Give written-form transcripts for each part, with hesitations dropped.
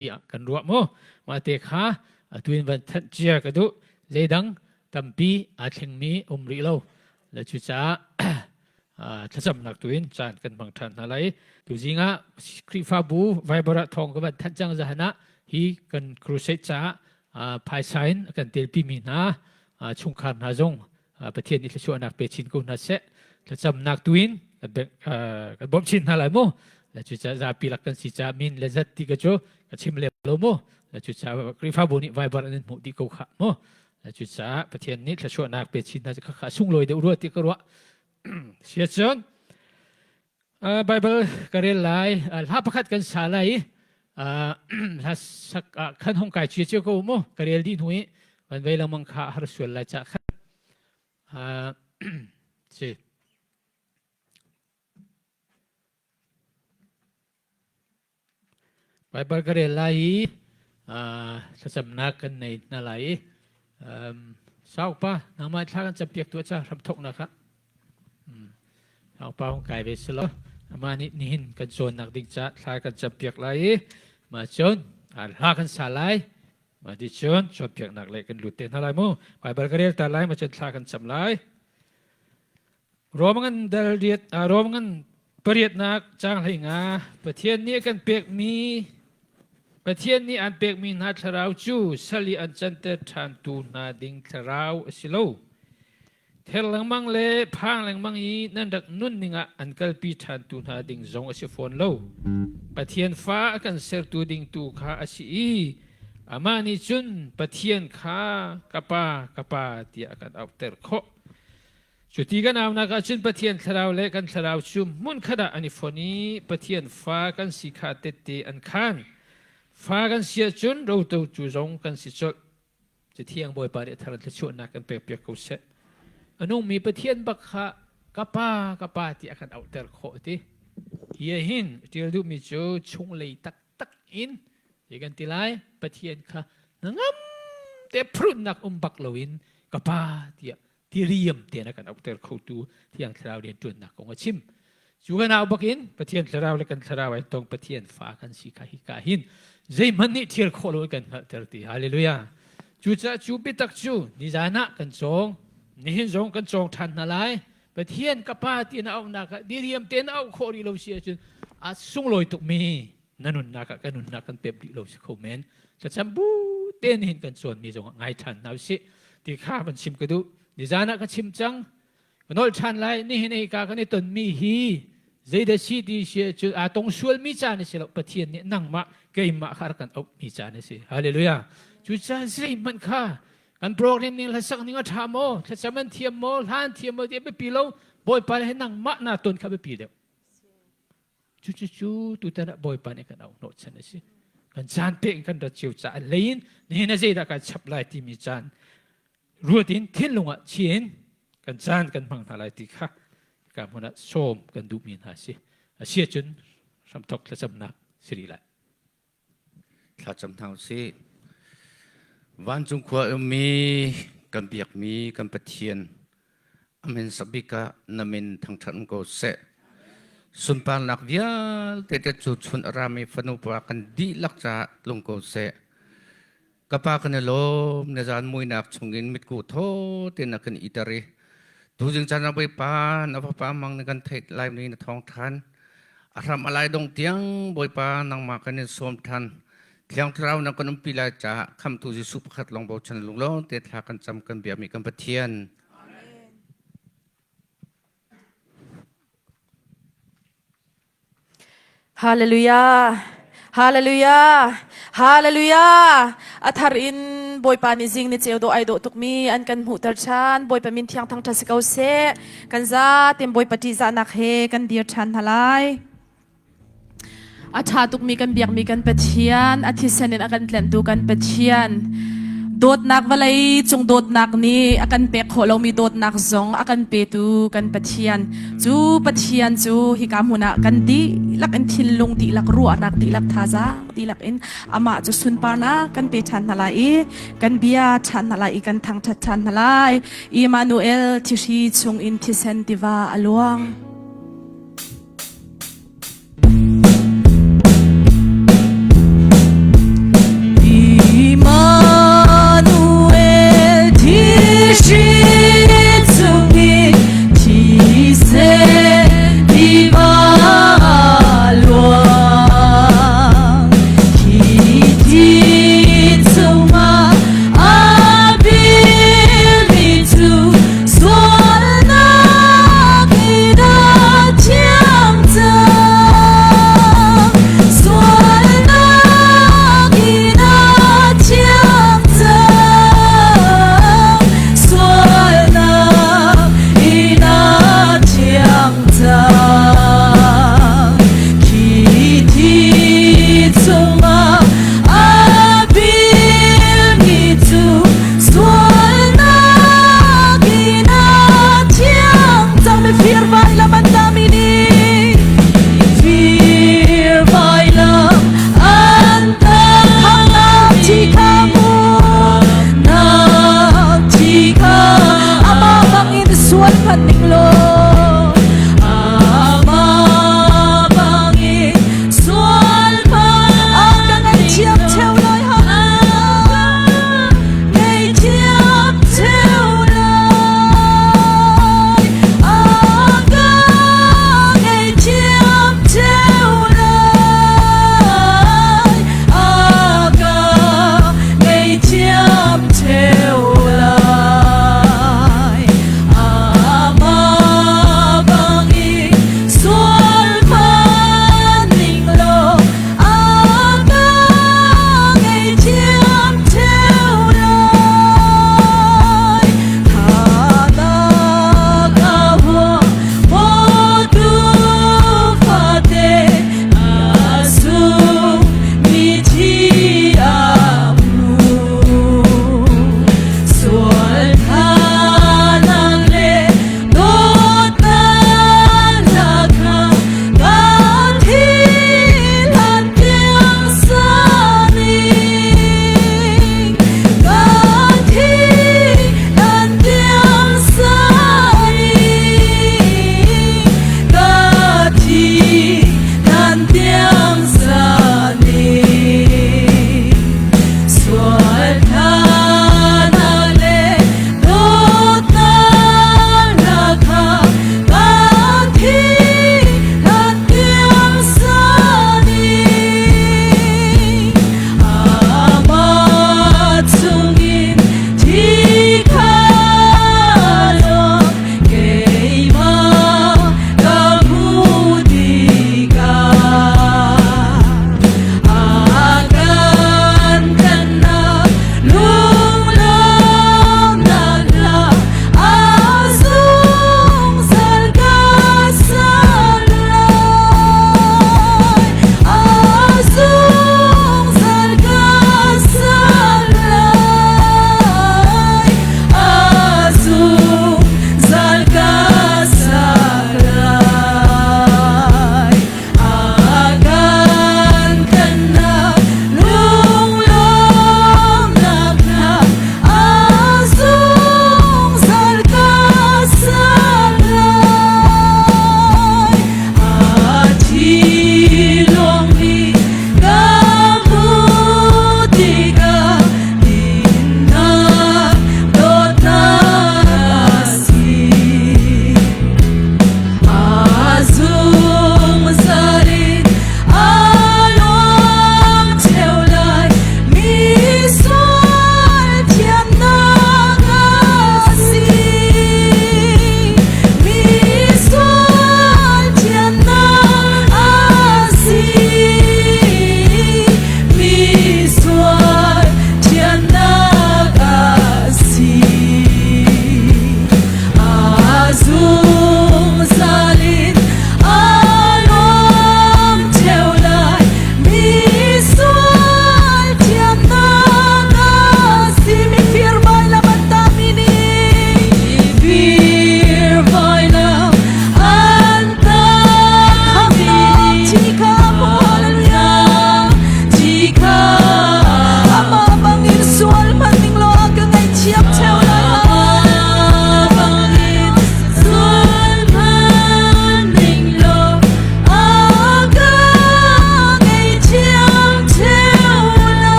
tiah kan ruah mu. Mah te kha atu in van thanh cia ka duh. Zeidang tampi aa thlengmi um rih lo. Le cucaah thlacamnak tu in caan kan hmang ṭhan hna lai. Tuzing ah Khrihfabu Viber ah thawng ka van thanh cang zahan ah hi kan crusade caah phaisa in a kan telpimi hna chungkhar hna zong Pathian nih thluachuahnak pe chin ko hna seh. Thlacamnak tu in kan bawmh chin hna lai mu. Le cucaah zapi lak kan si caah min le zat ti ka cu ka chim lem lo mu. Le cucaah Khrihfabu nih Viber an in hmuh dih ko khah mu. Cucaah Pathian nih thluachuahnak pe chin hna kha sunglawi deuh rua ti ka ruah. Siacun Bible ka rel lai hla pakhat kan sa lai i hla sak ah khan hong kai cia cio ko mu ka rel dih hnu i van vei lengmang kha har sual lai ca khan si Baibal ka rel lai i thlacamnak kan nei hna lai i saupa nangmah thla kan campiak tuah ca hramthoknak ah saupa hung kai ve silo amah nih nihin kan cawnnak ding ca thla kan campiak lai i mah cun hla kan sa lai mah ti cun cawnpiaknak le kan lut te hna lai mu Baibal ka rel ta lai ma cun thla kan cam lai Rom ngan dal riat Rom ngan pariatnak caang 15 Pathian nih a kan pekmi Pathian nih an pekmi hna thlarau cu sal i an canter ṭhantu hna ding thlarau a si lo. Ther lengmang le phang lengmang i nan rak nunning ah an kalpi ṭhantu hna ding zong a si fawn lo. Pathian fa a kan sertu ding tu kha a si i amah nih cun Pathian kha ka pa ka pa tiah a kan auhter khawh. Cuti kan aunak ahcun Pathian thlarau le kan thlarau cu hmunkhat ah an i fonh i Pathian fa kan si kha tette an khaan. Fa kan si ahcun roto cu zong kan si colh. Cathiang Bawipa nih a thar in thluachuahnak kan pekpiak ko seh. A nungmi Pathian bak kha ka pa ka pa ti a kan auhter khawh ti. Hi ah hin ṭial duhmi cu chunglei taktak in ti kan ti lai Pathian kha hnangam te phrunnak um bak loin ka pa tiah tiriam tein a kan auhter khotu Thiang Thlarau rianṭuannak kong a chim. Cu kan au bakin Pathian Thlarau le kan Thlarau ai tong Pathian fa kan si kha hi ka hin zeihmanh nih thial khawh lo in kan hngalhter ti. Hallelujah. Cucaah cu biatak cu nizan ah kan cawng, nihin zong kan cawng ṭhan hna lai. Pathian ka pa ti na auhnak ah diriam tein auh khawh rih lo si ahcun a sunglawi tukmi na nunnak ah kan nunnak kan pep rih lo si kho men thlacam bu te nihin kan cawnmi zong ah ngai ṭhan hna usih ti kha van chim ka duh nizan ah ka chim cang ka nolh ṭhan lai nihin hika kan i tonmi hi zeidah si ti si cu aa tong sualmi caan a si lo Pathian nih nangmah keimah kha rak kan auhmi caan a si hallelujah cucaah zeihmanh kha kan program ning hlasak ning a ṭha maw thlacam an thiam maw hla an thiam maw ti a biapi lo Bawipa he nangmah naa ton kha biapi deuh Cucu tutan ah Bawipa nih kan auh hnawhchan a si. Kan caan pe in kan rat cio caah lei in nihin ah zeidah kan chap lai timi caan ruat in thinlung ah chiin kan caan kan hmang hna lai ti kha ka hmun ah sawm kan duhmi hna a si. A si ahcun hramthok thlacamnak si rih lai. Thlacam hna usih. Vancung khua ummi kan biakmi kan Pathian a min sabik ah na min thangṭhat ko seh. Sunparnak vialte te cu chun a rami fanu pa kan dihlak caah tlung ko seh. Ka pa kan i lawm na zan muinak chungin mitku thaw tein na kan iter i tuzing caan ah Bawipa na fapa mang na kan theih lai ni na thawng ṭhan. A hram a lai dong tiang Bawipa nangmah kan in sawm ṭhan. Thiang Thlarau na kan umpi lai caah khamtu Jesuh pakhat lawng bochan lunglawm te thla kan cam kan biami kan Pathian. Hallelujah. Hallelujah. Hallelujah. A thar in Bawipa nih zing ni ceu dawh ai dawh tukmi an kan hmuhter ṭhan. Bawipa min thiang thangṭhat si ko seh. Kan zaten Bawipa ṭihzahnak he kan dir ṭhan hna lai. A ṭha tukmi kan biakmi kan Pathian, a thisen in a kan tlenhtu kan Pathian, dawtnak vawlei cung dawtnak nih a kan pek khawh lomi dawtnak zong a kan petu kan Pathian. Cu Pathian cu hika hmun ah kan dihlak in thinlung dihlak ruahnak dihlak thazaang dihlak in amah cu sunparnak kan pe ṭhan hna lai i kan bia ṭhan hna lai i kan thangṭhat ṭhan hna lai. Immanuel thihri chungin thisen tiva a luang.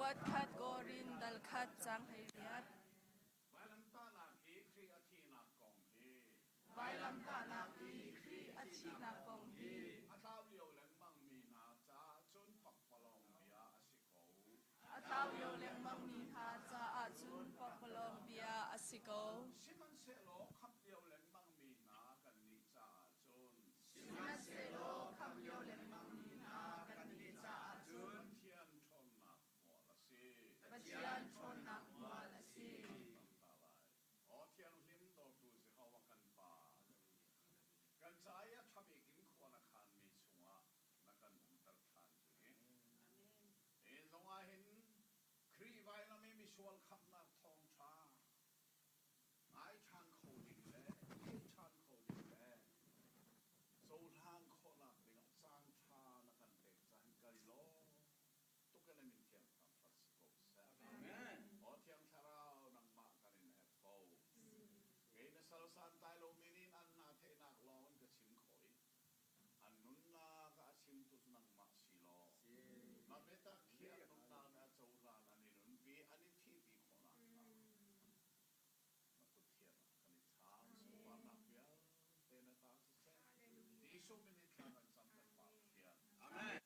Kuat khat Korin dal khat cang 18. Vailamtahnak i Khrih a thihnak kong hi Vailamtahnak i Khrih a thihnak kong hi a tlau lio lengmangmi hna caah cun pakpalawng bia a si ko. A tlau lio lengmangmi hna caah cun pakpalawng bia a si ko. Sihmanhsehlaw khamh lio lengmangmi hna kannih caah cun Sihmanhsehlaw khamh lio lengmangmi hna kannih caah cun Pathian ṭhawnnak hmual a si. Pathian ṭhawnnak hmual a si. Aw thianghlim dawtu Jehovah kan Pa, kan ca i a ṭha bik in khua na khaanmi chungah na kan umter ṭhan cu hi. Hi zongah hin Khrih vailam i misual khamhnak thawngṭha ngai ṭhan kho ding le thei ṭhan kho ding le cohlan khawhnak dingah caanṭha na kan pek caah hin kan i lawm tuk in a min thiang thangṭhat si ko seh. Amen. Aw Thiang Thlarau nangmah kan in herh ko. Kei na sal santlai lomi nih an hna theihnak lawng in ka chim khawh i an nunnak ah a chimtu cu nangmah si law na biatak khi an nunnak nih a cohlan an i nunpi an i thihpi khawh nakhnga na kut thiang ah kan i thlam sunparnak vialte na ta siseh Jesuh min in thla kan cam kan Pa Pathian. Amen.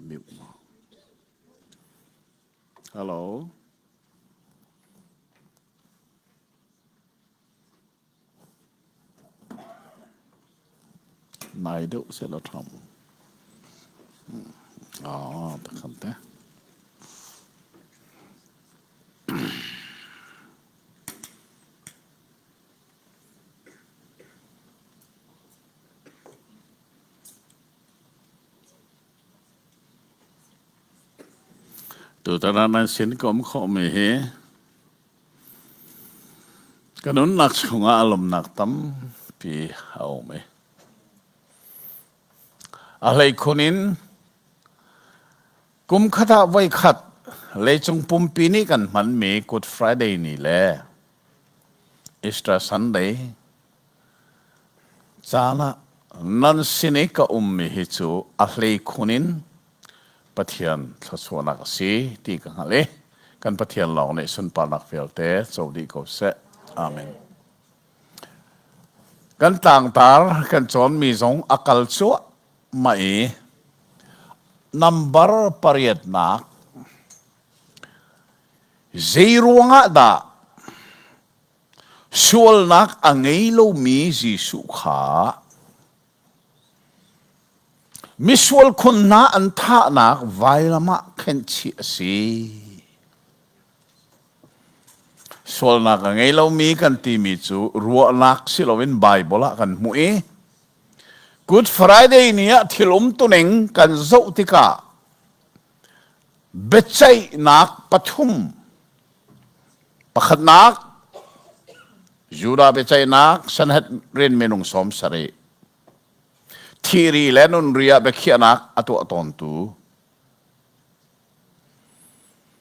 Mute mo. Hello. Nai deuh seh law ṭha mu. Ah, takhan te. Tutan ah nan sin ka um khawhmi hi Ka nunnak chungah a lawmnak tampi a um i a hleikhun in kum khat ah voikhat leicung pumpi nih kan hmanmi Good Friday ni le Easter Sunday caan ah nan sin i ka ummi hi cu a hleikhun in Pathian thluachuahnak a si ti ka hngalh i kan Pathian lawng nih sunparnak vialte co dih ko seh. Amen. Kan tlangtar kan cawnmi zong a kal cuahmah i nambar pariatnak zei ruangah dah sualnak a ngei lomi Jesuh kha Misual khun hna an thahnak vailam ah khenhchih a si. Sualnak a ngei lomi kan timi cu ruahnak si loin Baibal ah kan hmuh i Good Friday ni ah thil umtuning kan zoh tikah biaceihnak pathum pakhatnak Judah biaceihnak Sanhedrin minung 70 thiri le nunri ah biakhiahnak a tuah tawntu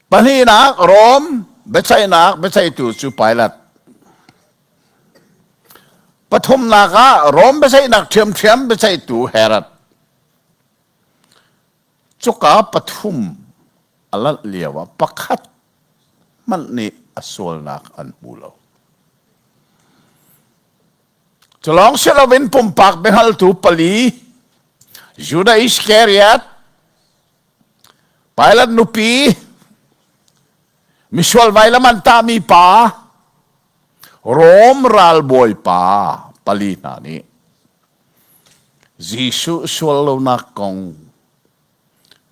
pahnihnak Rom biaceihnak biaceihtu cu Pilate pathumnak ah Rom biaceihnak ṭhiamṭhiam biaceihtu Herod cuka pathum a lanh lio ah pakhat hmanh nih a sualnak an hmu lo. Cu lawng si loin pumpak biahngaltu pali Judah Iskariot, Pilate nupi, misual vailam an tahmi pa, Rom ralbawi pa pali hna nih Jesuh sual lonak kong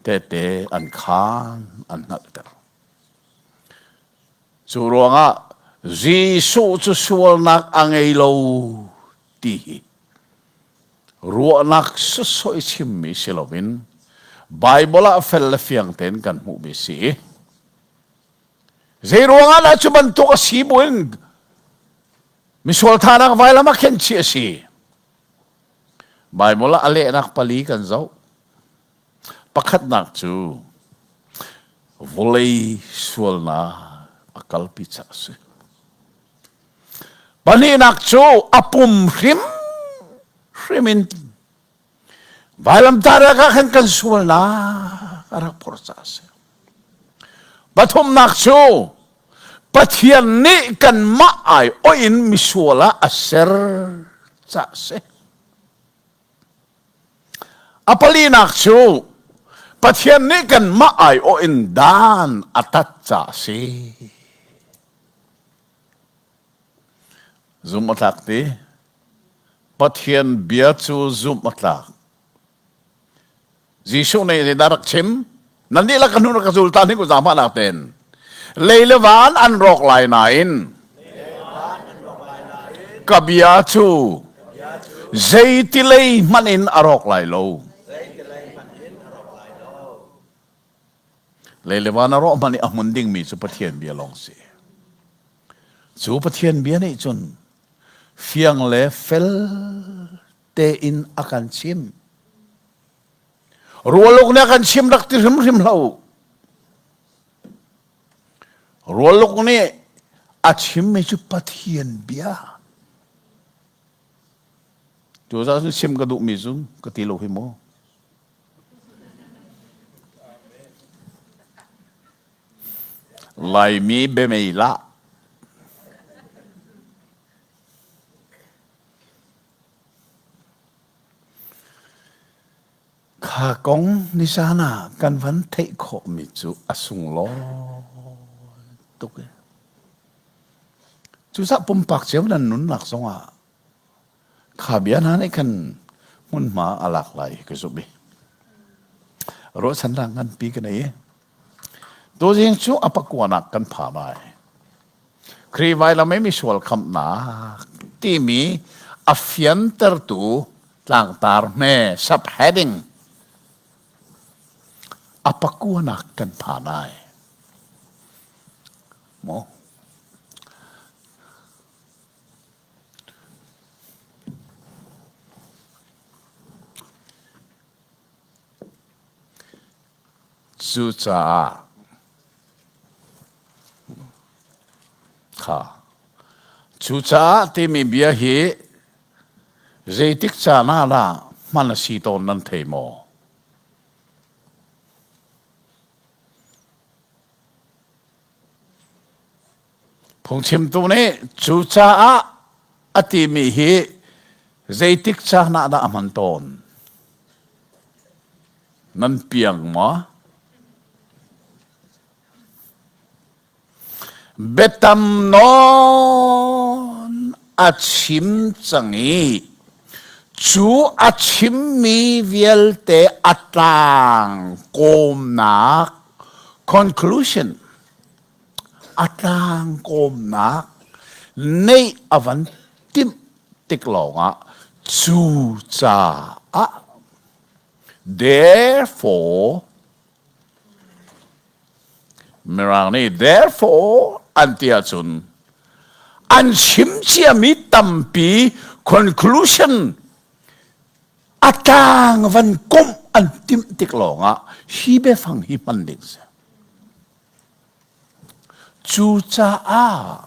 tehte an khaan an hngalhter. Cu ruangah Jesuh cu sualnak a ngei lo ti hi ruahnak sawsawh i chimmi si loin Baibal ah fel le fiang tein kan hmuhmi si. Zei ruangah dah cu bantuk a si buin misual thanak vailam ah khen chih a si. Baibal ah a lehnak pali kan zoh. Pakhatnak cu. Vawlei sualnak a kalpi ca a si. Pahnihnak cu a pum hrim hrim in vailamtah ah khan kan sualnak a rak phor ca a si. Pathumnak cu Pathian nih kanmah aiawh in misual ah a ser ca a si. A palinak cu Pathian nih kanmah aiawh in dan a tat ca a si. Zumh a tlak ti. Pathian bia cu zumh a tlak. Jesuh nih zeidah rak chim? Nan dihlak ka hnu rak ka zul ta hnik u zaangfahnak tein. Lei le van an rawk lai nain ka bia cu zeiti lei hmanh in a rawk lai lo. Lei le van a rawh hmanh i a hmun dingmi cu Pathian bia lawng si. Cu Pathian bia nih cun fiang le fel tein a kan chim. Rualuk nih a kan chim rak ti hrimhrim hlah u. Rualuk nih a chimmi cu Pathian bia. Cu zah cun chim ka duhmi cu ka ti lo hi mu. Laimi biamei lah. Kha kong nizan ah kan van theih khawhmi cu a sunglawi tuk i cucah pumpak cio nan nunnak zongah kha bia hna nih khan hmunhma a lak lai ka zumh i ruahchannak nganpi ka nei i tuzing cu a pakuanak kan pha lai. Khrih vailam i misual khamhnak timi a fiantertu tlangtar hme subheading a pakuanak kan phan ai. Maw? Cucaah kha cucaah timi bia hi zeitik caan ah dah hman a si tawn nan thei maw? Phungchimtu nih cucaah a timi hi zeitik caan ah dah a hman tawn? Nan piang maw? Biatam nawn a chim cang i cu a chimmi vialte a tlang kawmnak conclusion a tlang kawmnak neih a van timh tik lawngah cu caah Therefore, Mirang nih therefore an ti ahcun an chim ciami tampi conclusion a tlang van komh an timh tik lawngah hi biafang hi hman ding si. Cucaah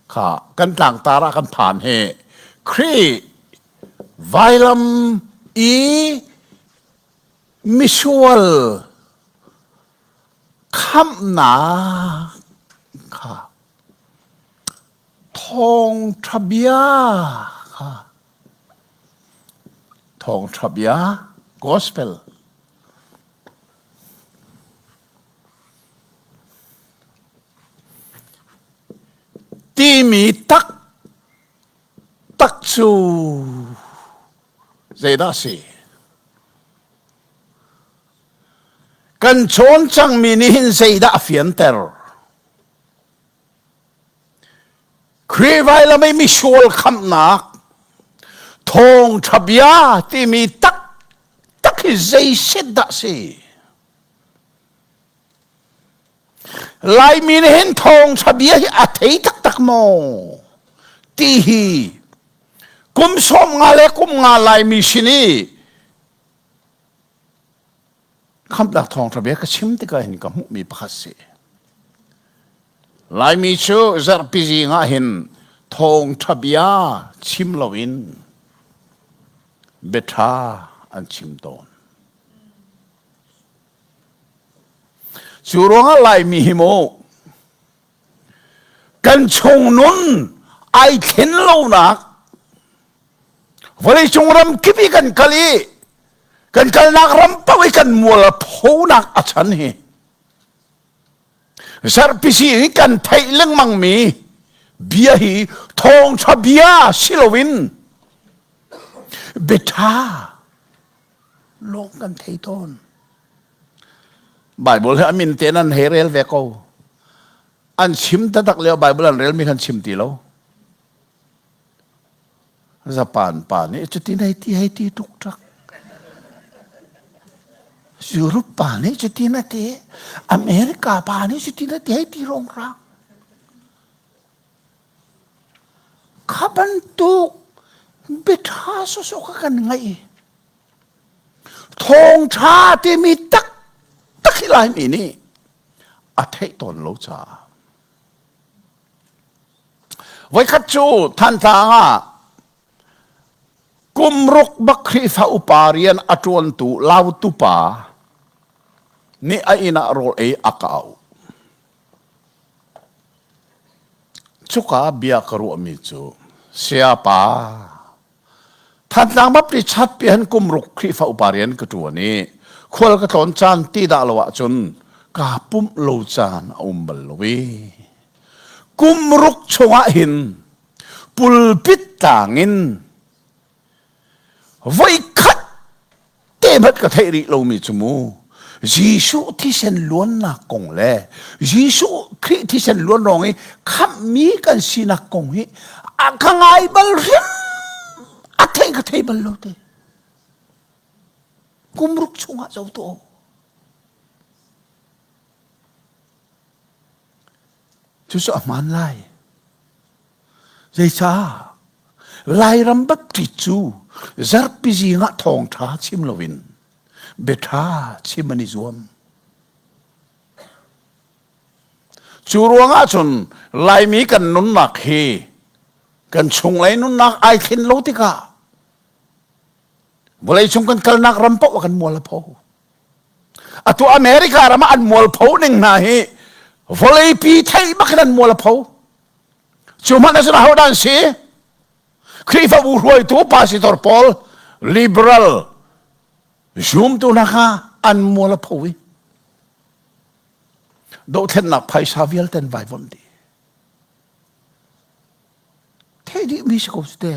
kha kan tlangtar ah kan phan hi Khrih vailam i misual khamhnak kha thawngṭha bia kha thawngṭha bia gospel Timi taktak cu zeidah a si? Kan cawn cangmi nih hin zeidah a fianter? Khrih vailam i misual khamhnak thawngṭha bia timi taktak hi zeiset dah si? Laimi nih hin thawngṭha bia hi a thei taktak maw? Ti hi kum 50 le kum nga Laimi sin i kha. Khamhnak thawngṭha bia ka chim tikah hin ka hmuhmi pakhat si. Laimi cu zarhpi zing ah hin thawngṭha bia chim loin biaṭha an chim tawn. Cu ruangah Laimi hi mu kan chung nun ai thlen lonak vawleicung ram kip i kan kal i kan kalnak ram paoh i kan mual a phonak a chan hi zarhpisi hi kan theih lengmang mi bia hi thawngṭha bia si loin biaṭha lawng kan thei tawn. Bible hi a min te nan hei rel ve ko. An chim taktak lio Bible an relmi kan chim ti lo. Japan pa nih cutin hei ti hei ti tuk ṭak. Europe pa nih cutin a ti. America pa nih cutin a ti hei ti rongrang. Kha bantuk biaṭha sawsawh kha kan ngaih. Thawngṭha timi taktak hi Laimi nih a theih tawn lo caah. Voikhat cu Thantlang ah kum ruk bak Khrihfa upa rian a ṭuantu Lautu pa nih a inn ah rawl ei a ka auh. Cuka bia ka ruahmi cu sayapa Thantlang Baptist chatpi han kum ruk Khrihfa upa rian ka ṭuan i khual ka tlawn caan ti dah lo ahcun kaa pumh lo caan a um bal lo i kum ruk chungah hin pulpit tlang in Voikhat te hmanh ka theih rih lomi cu mu Jesuh thisen luannak kong le Jesuh Khrih thisen luan ruang i khamhmi kan sinak kong hi a ka ngai bal hrim a thei ka thei bal lo te kum ruk chungah zo to cucu a hmaan lai Zeicah? Lairam Baptist cu zarhpi zing ah thawngṭha chim loin biaṭha chim an i zuam. Cu ruangah cun Laimi kan nunnak hi kan chunglei nunnak ai thlen lo tikah vawleicung kan kalnak ram paoh ah kan mual a pho. Atu America ram ah an mualpho ning hna hi vawleipi theih bak in an mual a pho. Cu hmanh ah cun ahodah an si? Khrihfabu hruaitu pastor pawl liberal zumtu hna kha an mual a pho i dohthlennak phaisa vialte an vaivuanh dih. Theih dih mi si ko cu te.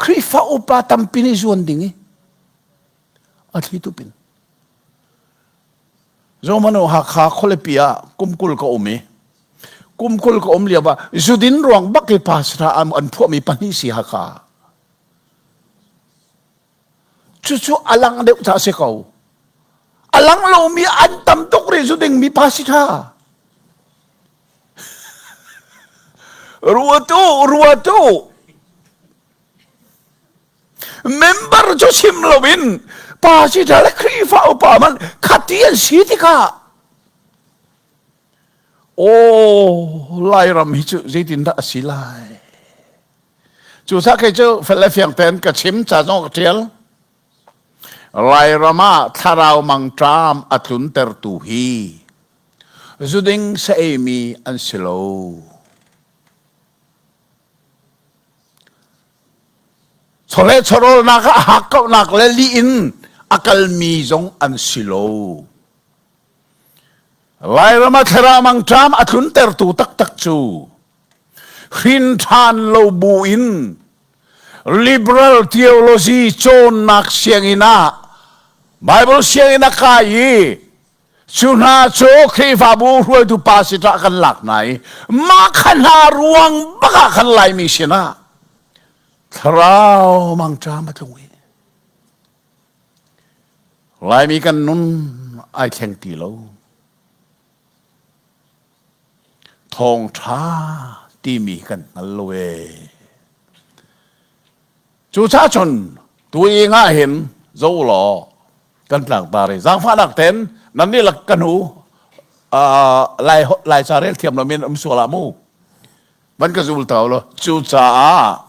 Khrihfa upa tampi nih zuan ding i a thli tupin. Zomano Hakha khualipi ah kum 20 ka um i kum 20 ka um lio ah zudin ruang bak i pastor an phuahmi pahnih si Hakha. Cucu a lang deuh ca si ko. A lang lomi an tam tuk rih zu dingmi pastor. Ruatu, ruatu. Member cu chim loin pastor le Khrihfa upa man khati an si tikah aw Lairam hi cu zeitindah a si lai cucaah kei cu fel le fiang tein ka chim ca zong ka ṭial Lairam ah thlarau mangṭam a tluntertu hi zuding sa eimi an si lo Chawleh chawhrawlnak ah hakkauhnak le lih in a kalmi zong an si lo. Lairam ah thlarau mangṭam a tluntertu taktak cu hrin ṭhan lo bu in liberal theology cawnnak sianginn ah Bible sianginn a kai i Cu hna cu Khrihfabu hruaitu pa siṭah kan lak hna i mah kha hna ruang bak ah khan Laimi sinah thlarau mangṭam a tlung i Laimi kan nun ai thleng ti lo. Thawngṭha timi kan hngal lo ee. Cucaah cun tu ing ah hin zo law. Kan tlangtar i zaangfahnak ten nan nih lak kan hu lai lai ca rel thiam lomi um sual ah mu van ka zul tau lo cucaah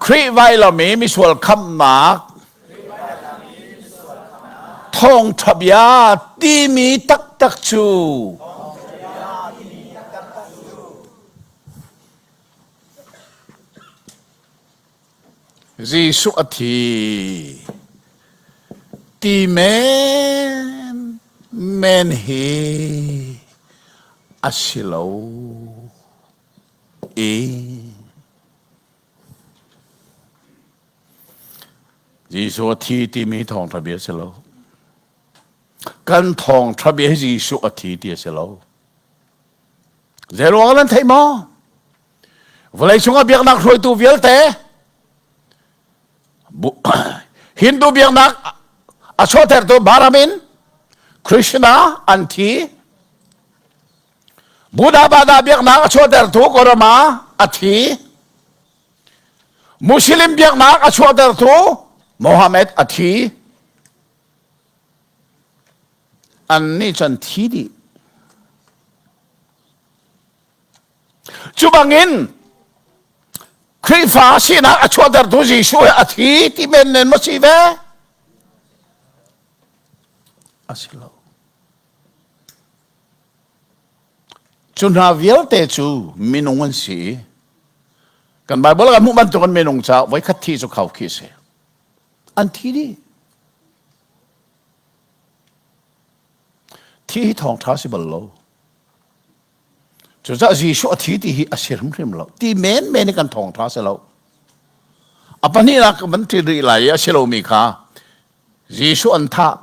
Khrih vailam i misual khamnak thawngṭha bia timi taktak cu Jesuh a thi ti men men hi a si lo i Jesuh a thi timi thawngṭha bia a si lo. Kan thawngṭha bia hi Jesuh a thi ti a si lo. Zeiruang nan theih maw? Vawlei chungah biaknak hruaitu vialte Hindu biaknak a chuahtertu Brahmin, Krishna an thi. Buddha Bada biaknak a chuahtertu Gautama a thi. Muslim biaknak a chuahtertu Mohammed a thi. An nih cun thi dih. Cu bangin Khrihfa sinak a chuahtertu Jesuh hi a thi ti men nen maw si ve? A si lo. Cu hna vialte cu minung an si. Kan Bible kan hmuh bantukin minung ca voikhat thi cu khau khi si. An thi dih. Thi hi thawngṭha si bal lo. Cucaah Jesuh a thi ti hi a si hrimhrim lo. Ti menmen i kan thawngṭha si lo. A pahnihnak ka van ṭin rih lai i a si lomi kha Jesuh an thah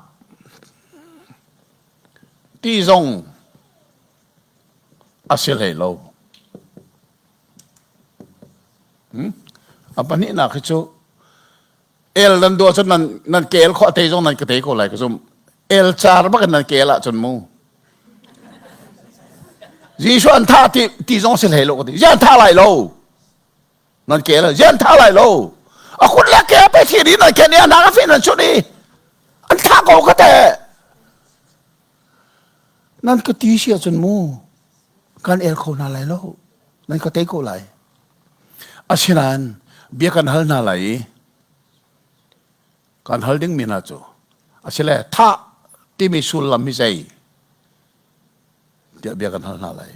ti zong a si hlei lo. Hmm? A pahnihnak hi cu el nan duah cun nan nan kel khawh te zong nan ka te ko lai ka zum el car bak in nan kel ahcun mu Jesuh an tha ti ti zong si hlei lo ka ti zian tha lai lo nan kel zian tha lai lo a kut le ke pe thi ri nan ken i a nak a fin nan chut i an tha ko ka te nan ka ti si ahcun mu kan el kho hna lai lo nan ka tei ko lai Asinain bia kan hal hna lai i kan hal dingmi hna cu asile thah timi sullam hi zei tiah bia kan hal hna lai.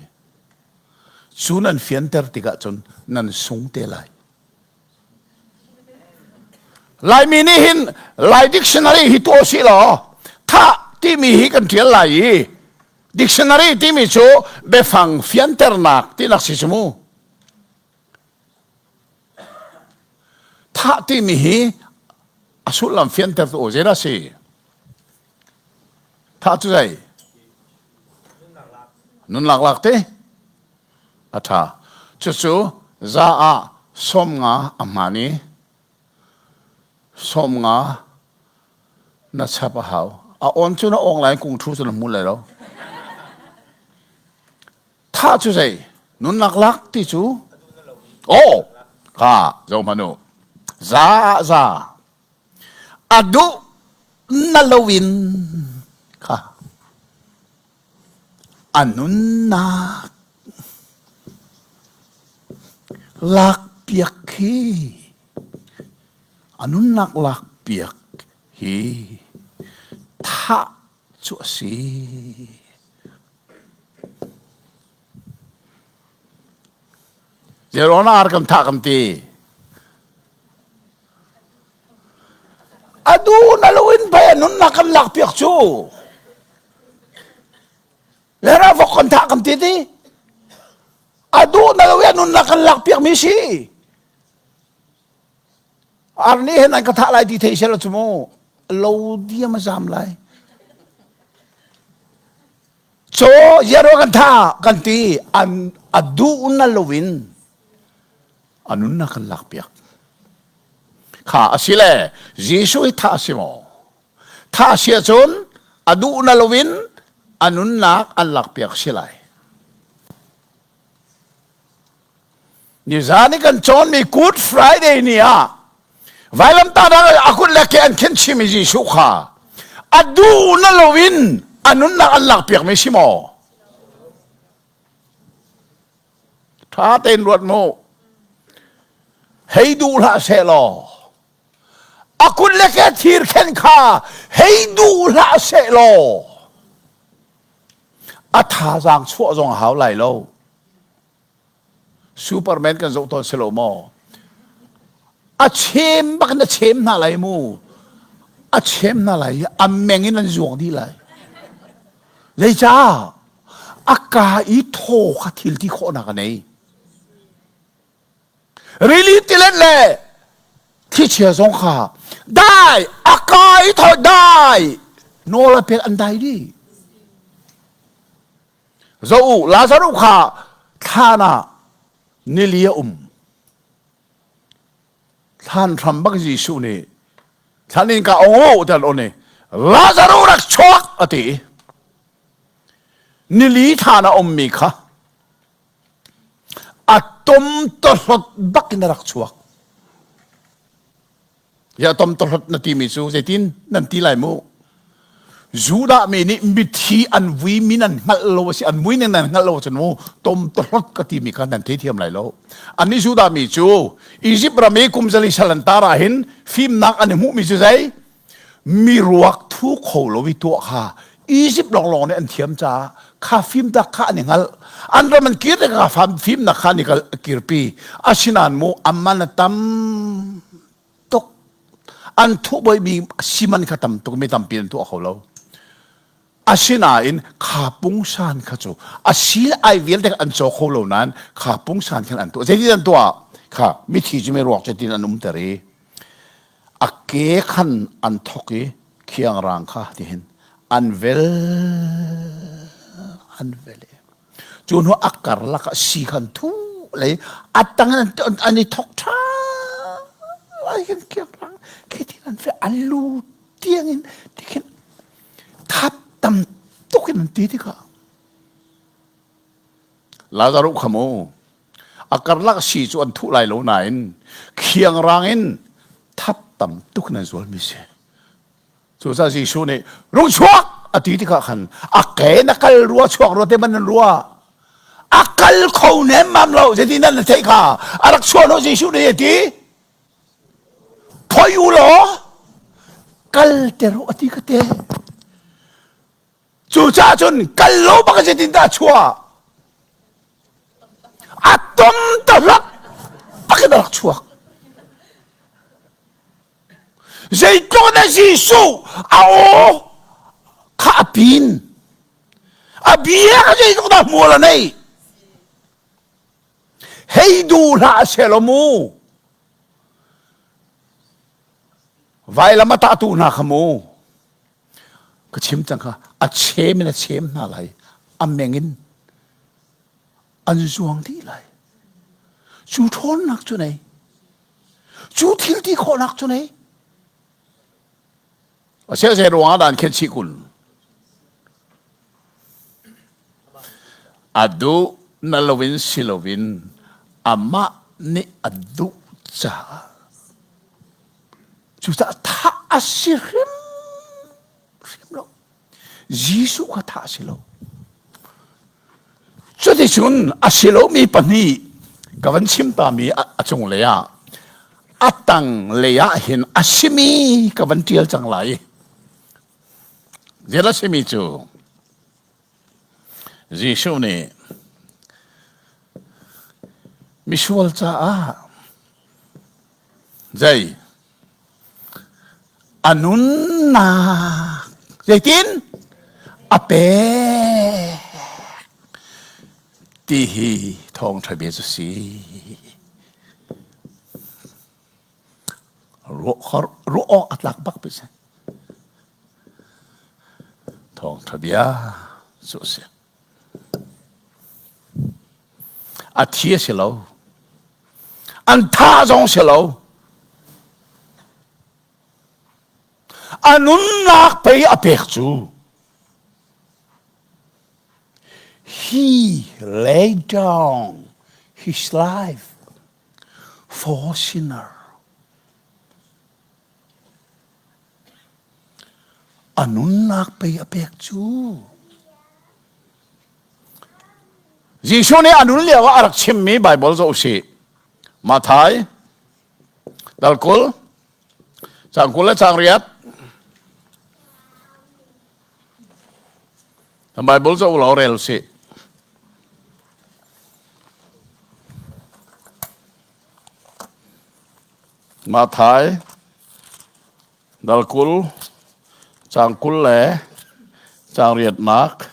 Cu nan fianter tikah cun nan sung te lai. Laimi nih hin Lai dictionary hi tuah sih law thah timi hi kan ṭial lai i dictionary timi cu biafang fianternak tinak si cu mu. Thah timi hi a sullam fianter tu zeidah si? Thah cu zei? Nunnak lak te? A ṭha. Cucu za ah 50 a hmaan i 50 na chap a hau. A on cu na awng lai kung ṭhu cu na hmu lai lo. Thah cu zei? Nunnak lak ti cu? Oh, ka zo hmanh u. Za ah za. A duh na loin kha a nunnak lak piak hi a nunnak lak piak hi thah cu a si. Zeruang ar kan thah kan ti. Adu na loin pei a nunnak kan lak piak cu. Le ra vok kan thah kan ti ti. Adu na lo i nunnak kan lak piak mi si. Ar nih hin an ka thah lai ti thei sel cu mu. Lo diam a zam lai. Caw ziaro kan tha kan ti an a duh na loin a nunnak kan lak piak. Kha a si le Jesuh hi thah a si maw? Thah si ahcun a duh na loin a nunnak an lak piak si lai. Nizan i kan cawnmi Good Friday ni ah vailamtahnak a kut le ke an khen chimi Jesuh kha. A duh na loin a nunnak an lakpiakmi si maw? Ṭha tein ruat mu. Hei duh hlah seh law a kut le ke thir khen kha hei duh hlah seh law a thazaang chuah zong a hau lai lo. Superman kan zoh tawn si lo maw? A chem bak in a chem hna lai mu. A chem hna lai i a meng in an zuang dih lai. Zeicah? A ka i thaw kha thil ti khawhnak a nei. Rili tilet le thlichia zong kha dai a ka i thaw dai nawl a pek an dai dih. Zoh u, Lazaruh kha thlan ah nili a um. Thlan hram bak Jesuh nih thlan in ka ong u ti an on i Lazaruh rak chuak a ti. Nili thlan a ummi kha a tom tohlot bak in a rak chuak. Ya tom tohlot na timi cu zeitin nan ti lai mu? Judah mi nih mithi an vui mi nan hngalh lo a si an vui ning nan hngalh lo cun mu tom tohlot ka timi kha nan theithiam lai lo. Annih Judah mi cu Egypt ram i kum zali sal an tar ah hin fimnak an i hmuhmi cu zei? Mi ruak thu kho lo i tuah kha Egypt lawnglawng nih an thiam caah kha fimnak kha an i hngalh. An ram an kir tikah kha fimnak kha an i kirpi. Asinain mu amman a tam tuk. An thuh boimi siman kha tam tuk mi tampi an tuah kho lo. Asinain kha pungsan kha cu a sil ai vialte an caw kho lo nain kha pungsan khan an tuah. Zeitin an tuah? Kha mithi cu mi ruak cutin an umter i a ke khan an thok i khiangrang kha tihin an vel an vel i cu hnu a karlak ah si khan thu lei a tang an an i thok ṭha lai khin khiangrang khi tin an fe an lu tiang in tikhin thap tam tuk in an ti tikah Lazaruh kha mu a karlak si cu an thuh lai lo nain khiangrang in thap tam tuk in an zualmi si. Cucaah Jesuh nih rung chuak a ti tikah khan a ke na kal rua chuak rua te man nan rua a kal kho nemmam lo zeitin nan theih kha a rak chuah lo Jesuh nih a ti phoi u law kal ter u a ti ka te Cucaah cun kal lo bak zeitindah a chuah? A tom ta hlak bakin a rak chuak. Zeitluk na Jesuh a aw kha a pin. A bia kha zeitluk dah hmual a nei. Hei duh hlah selaw mu. Vailam a tahtu hna kha mu. Ka chim cang kha a chem in a chem hna lai a meng in an zuang dih lai cu ṭhawnnak cu nei cu thil ti khawhnak cu nei a se se ruang ah dan khen chih kun a duh na loin si loin amah nih a duh caah Cucaah thah a si hrimhrim lo. Jesuh kha thah a si lo. Cuticun a si lomi pahnih ka van chim tami a cunglei ah a tanglei ah hin a simi ka van ṭial cang lai. Zeidah a simi cu Jesuh nih misual caah zei a nunnak zeitin a pek ti hi thawngṭha bia cu si. Ruah ruah awk a tlak bak si. Thawngṭha bia cu a si. A thi a si lo. An tha zong si lo. A nunnak pei a pek cu. He laid down his life for sinner. A nunnak pei a pek cu. Jesuh nih a nun lio ah a rak chimmi Baibal zoh usih. Matthai dal 20 caang 20 le caang riat. Bible zoh law rel usih. Matthai dal 20 caang 20 le caang riatnak.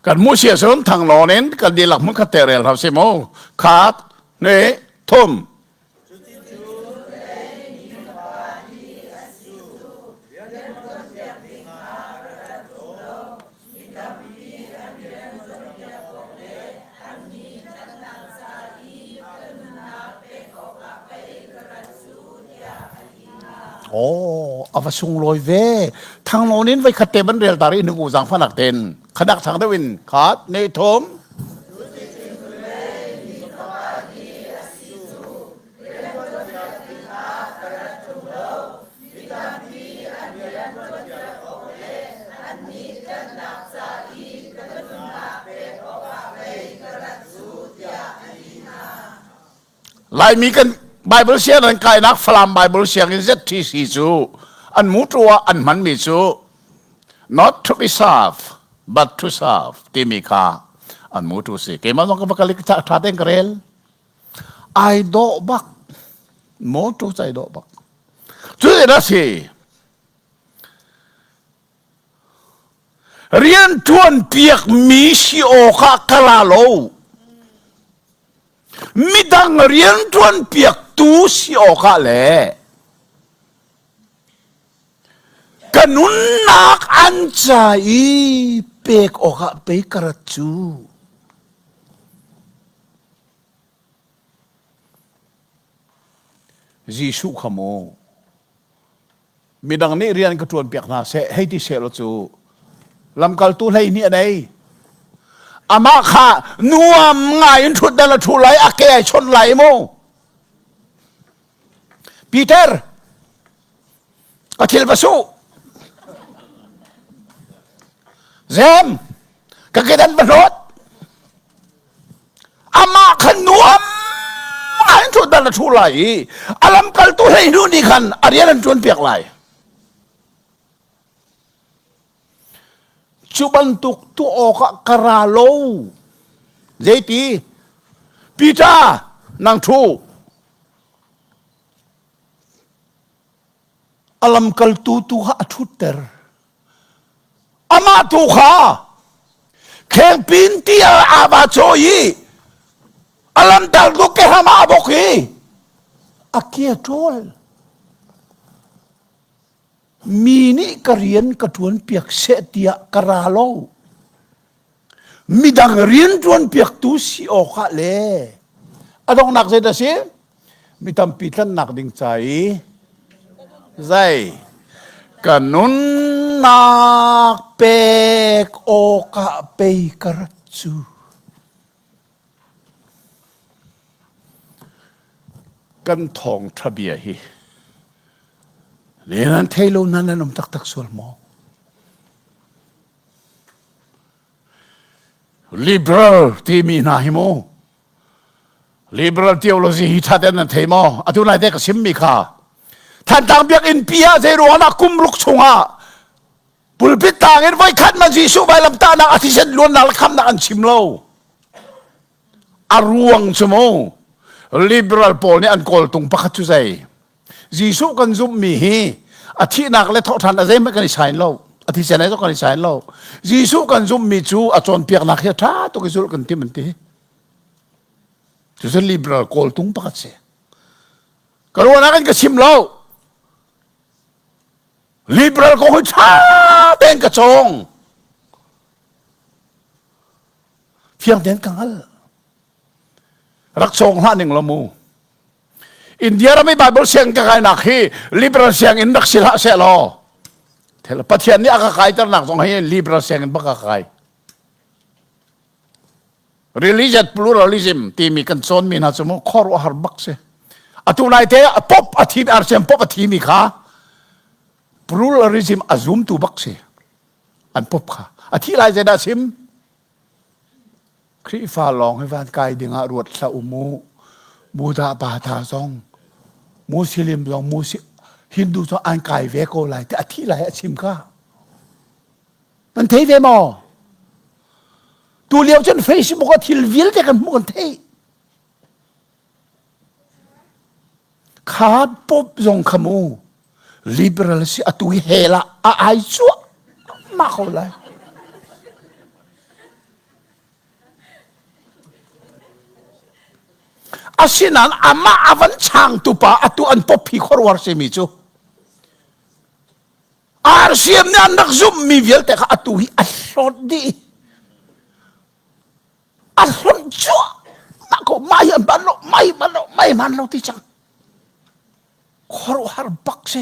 Kan mu sia sun thang nawn in kan dihlak hmun khat te rel hau si mu. Khat, hnih, thum. Oh, a va sunglawi ve. Thangnawn in voi khat te ban rel tar i nugu zang fanak ten. Khadak thang deuh in khat ne thom. Laimi kan Bible sianginn kainak Falam Bible sianginn ZTC cu an motto ah an hmanmi cu not to be served but to serve timi kha an motto si. Keimah zong ka va kal i ṭha tein ka rel. Ai dawh bak. Motto cu ai dawh bak. Cu a si. Rianṭuan piakmi si awkah ka ra lo. Midang rianṭuan piaktu si awkah le ka nunnak an ca i pek awkah pei ka rat cu. Jesuh kha maw midang nih rian ka ṭuan piak hna seh hei ti seh law cu lamkaltu 12 a nei amah kha nuam ngai in ṭhutdan a ṭhu lai a ke ai chawnh lai mu Peter ka thil va su Zem ka kedan va hlawt amah khan nuam ngai in ṭhutdan a ṭhu lai i a lamkaltu 12 nih khan a rian an ṭuan piak lai cu bantuk tuah awkah ka ra lo zeiti Peter nang ṭhu a lamkaltu tu kha a ṭhutter Amah tu kha khengpin ti ah aa va cawi i a lamdal tu kehram ah a bok i a ke a ṭawl. Mi nih ka rian ka ṭuan piak seh tiah ka ra lo. Midang rian ṭuan piaktu si awkah le a donghnak zei dah si? Mi tampi tlanhnak ding ca i zei ka nunnak pek awkah pei ka rat cu. Kan thawngṭha bia hi le nan thei lo nan nan um taktak sual maw? Liberal timi hna hi mu Liberal theology hi ṭha tein nan thei maw? Atu lai te ka chimmi kha. Thantlang biakinn pi ah zei ruangah kum ruk chungah pulpit tang in voikhat man Jesuh vailamtahnak a thisen luannak le khamnak an chim lo. A ruang cu mu liberal pawl nih an kawltung pakhat cu zei? Jesuh kan zumhmi hi a thihnak le thawhṭhan a zeihmanh kan i sain lo. A thisen ai kan i sain lo. Jesuh kan zumhmi cu a cawnpiaknak hi a ṭha tuk i zulh kan tim an ti. Cucu liberal kawltung pakhat si. Ka ruahnak in ka chim lo. Liberal kong hi ṭha tein ka cawng. Fiang tein ka hngal. Rak cawng hlah ning lo mu. India ram i Bible siang ka kainak hi liberal sianginn rak si hlah seh law Pathian nih a ka kaiternak zong hi liberal sianginn bak ka kai. Religious pluralism timi kan cawnmi hna cu mu khuaruahhar bak si. Atu lai te pop a thim RCM pop a thimi kha pluralism a zumtu bak si. An pop kha. A thi lai zeidah sim? Khrihfa lawng hi van kai ding ah ruat hlah u mu. Buddha pa tha zong Muslim zong Musi Hindu zong an kai ve ko lai ti a thi lai a chim kha. Nan thei ve maw? Tu lio cun Facebook ah thil vialte kan hmuh kan theih. Kha pop zong kha mu liberal si atu hi hell ah a ai cuah mah ko lai. Asinain amah a van changtu pa atu an pop hi khuaruahar simi cu RCM nih an rak zumhmi vialte kha atu hi a hlawt dih. A hlonh cuahmah ko. Mah hi an hman lo, mah hi hman lo, mah hi hman lo ti cang. Khuaruahhar bak si.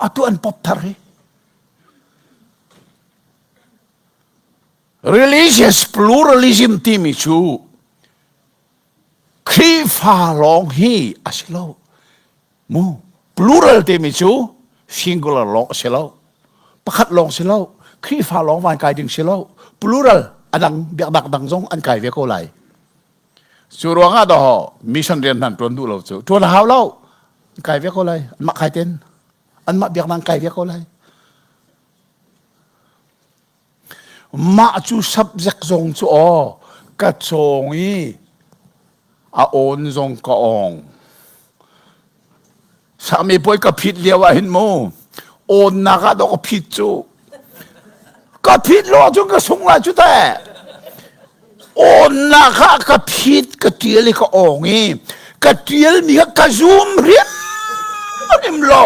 Atu an pop thar hi. Religious pluralism timi cu Khrihfa lawng hi a si lo. Mu plural timi cu singular lawng a si lo. Pakhat lawng si lo. Khrihfa lawng van kai ding si lo. Plural a dang biaknak dang zong an kai ve ko lai. Cu ruangah dawh mission rian hnan tuan duh lo cu tuan a hau lo. Kai ve ko lai. Anmah kai ten. Anmah biaknak kai ve ko lai. Mah cu subject zong cu aw ka cawng i a awn zong ka awng. Sami puai ka phit lio ah hin mu awnnak ah dawh ka phit cu. Ka phit lo ahcun ka sung lai cu teh. Awnnak ah ka phit ka tial i ka awng i ka tialmi kha ka zum hrimhrim lo.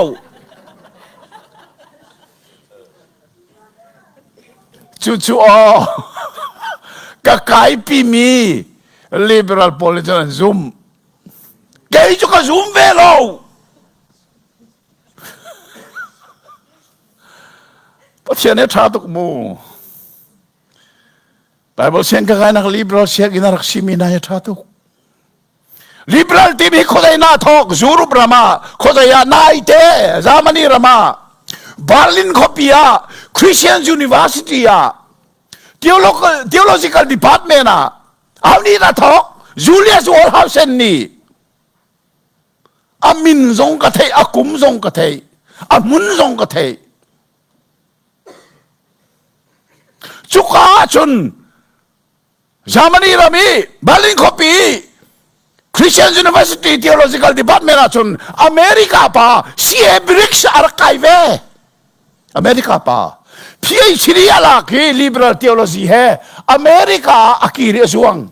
Cucu aw ka kaipimi liberal pawl nih cun an zumh. Kei cu ka zum ve lo. Pathian he ṭha tuk mu. Bible siang ka kainak liberal sianginn a rak simi hna hi ṭha tuk. Liberal timi khuazei na thawk Europe ram ah khuazei ah naite Germany ram ah Berlin khuapi ah Christian University ah Theological Department ah aho nih dah thawk Julius Wellhausen nih a min zong ka theih a kum zong ka theih a hmun zong ka theih cuka ahcun Germany ram i Berlin khuapi Christian University Theological Department ahcun America pa C.A. Briggs a rak kai ve. America pa PhD a lak hi liberal theology he America ah a kir i a zuang.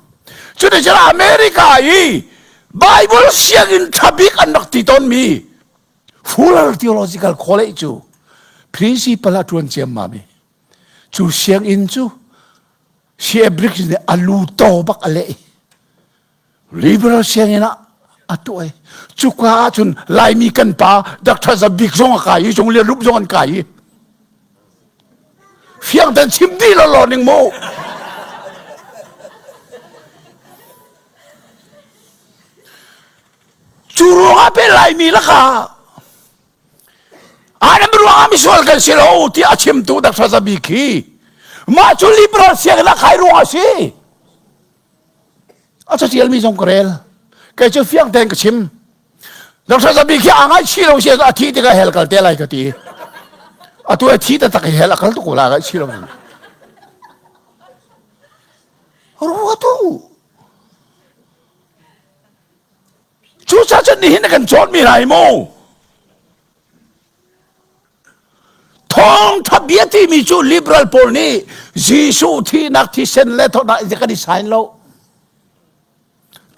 Cuticun America i Bible sianginn ṭha bik an rak ti tawnmi Fuller Theological College cu principal a ṭuan ciammam i cu sianginn cu C.A. Briggs nih a lu to bak a leh i liberal sianginn ah a tuah i cuka ahcun Laimi kan pa Dr. Za Bik zong a kai i Cung Lian Rup zong an kai i fiang ten chim dih lo lo ning mu cu ruangah pe Laimi lakah Adam ruangah misual kan si lo tiah a chimtu Dr. Zabi khi mah cu liberal sianginn ah kai ruang a si. A catialmi zong ka rel. Kei cu fiang tein ka chim. Dr. Zabi khi aa ngaihchih lo si a thih tikah hell kal te lai ka ti. Atu a thi taktak hi hell a kal tuk ko la ngaihchih lo. Ruatu. Cucaah cun nihin na kan cawnmi hna hi mu thawngtha bia timi cu liberal pawl nih Jesuh thihnak thisen le thawhnak in kan i sign lo.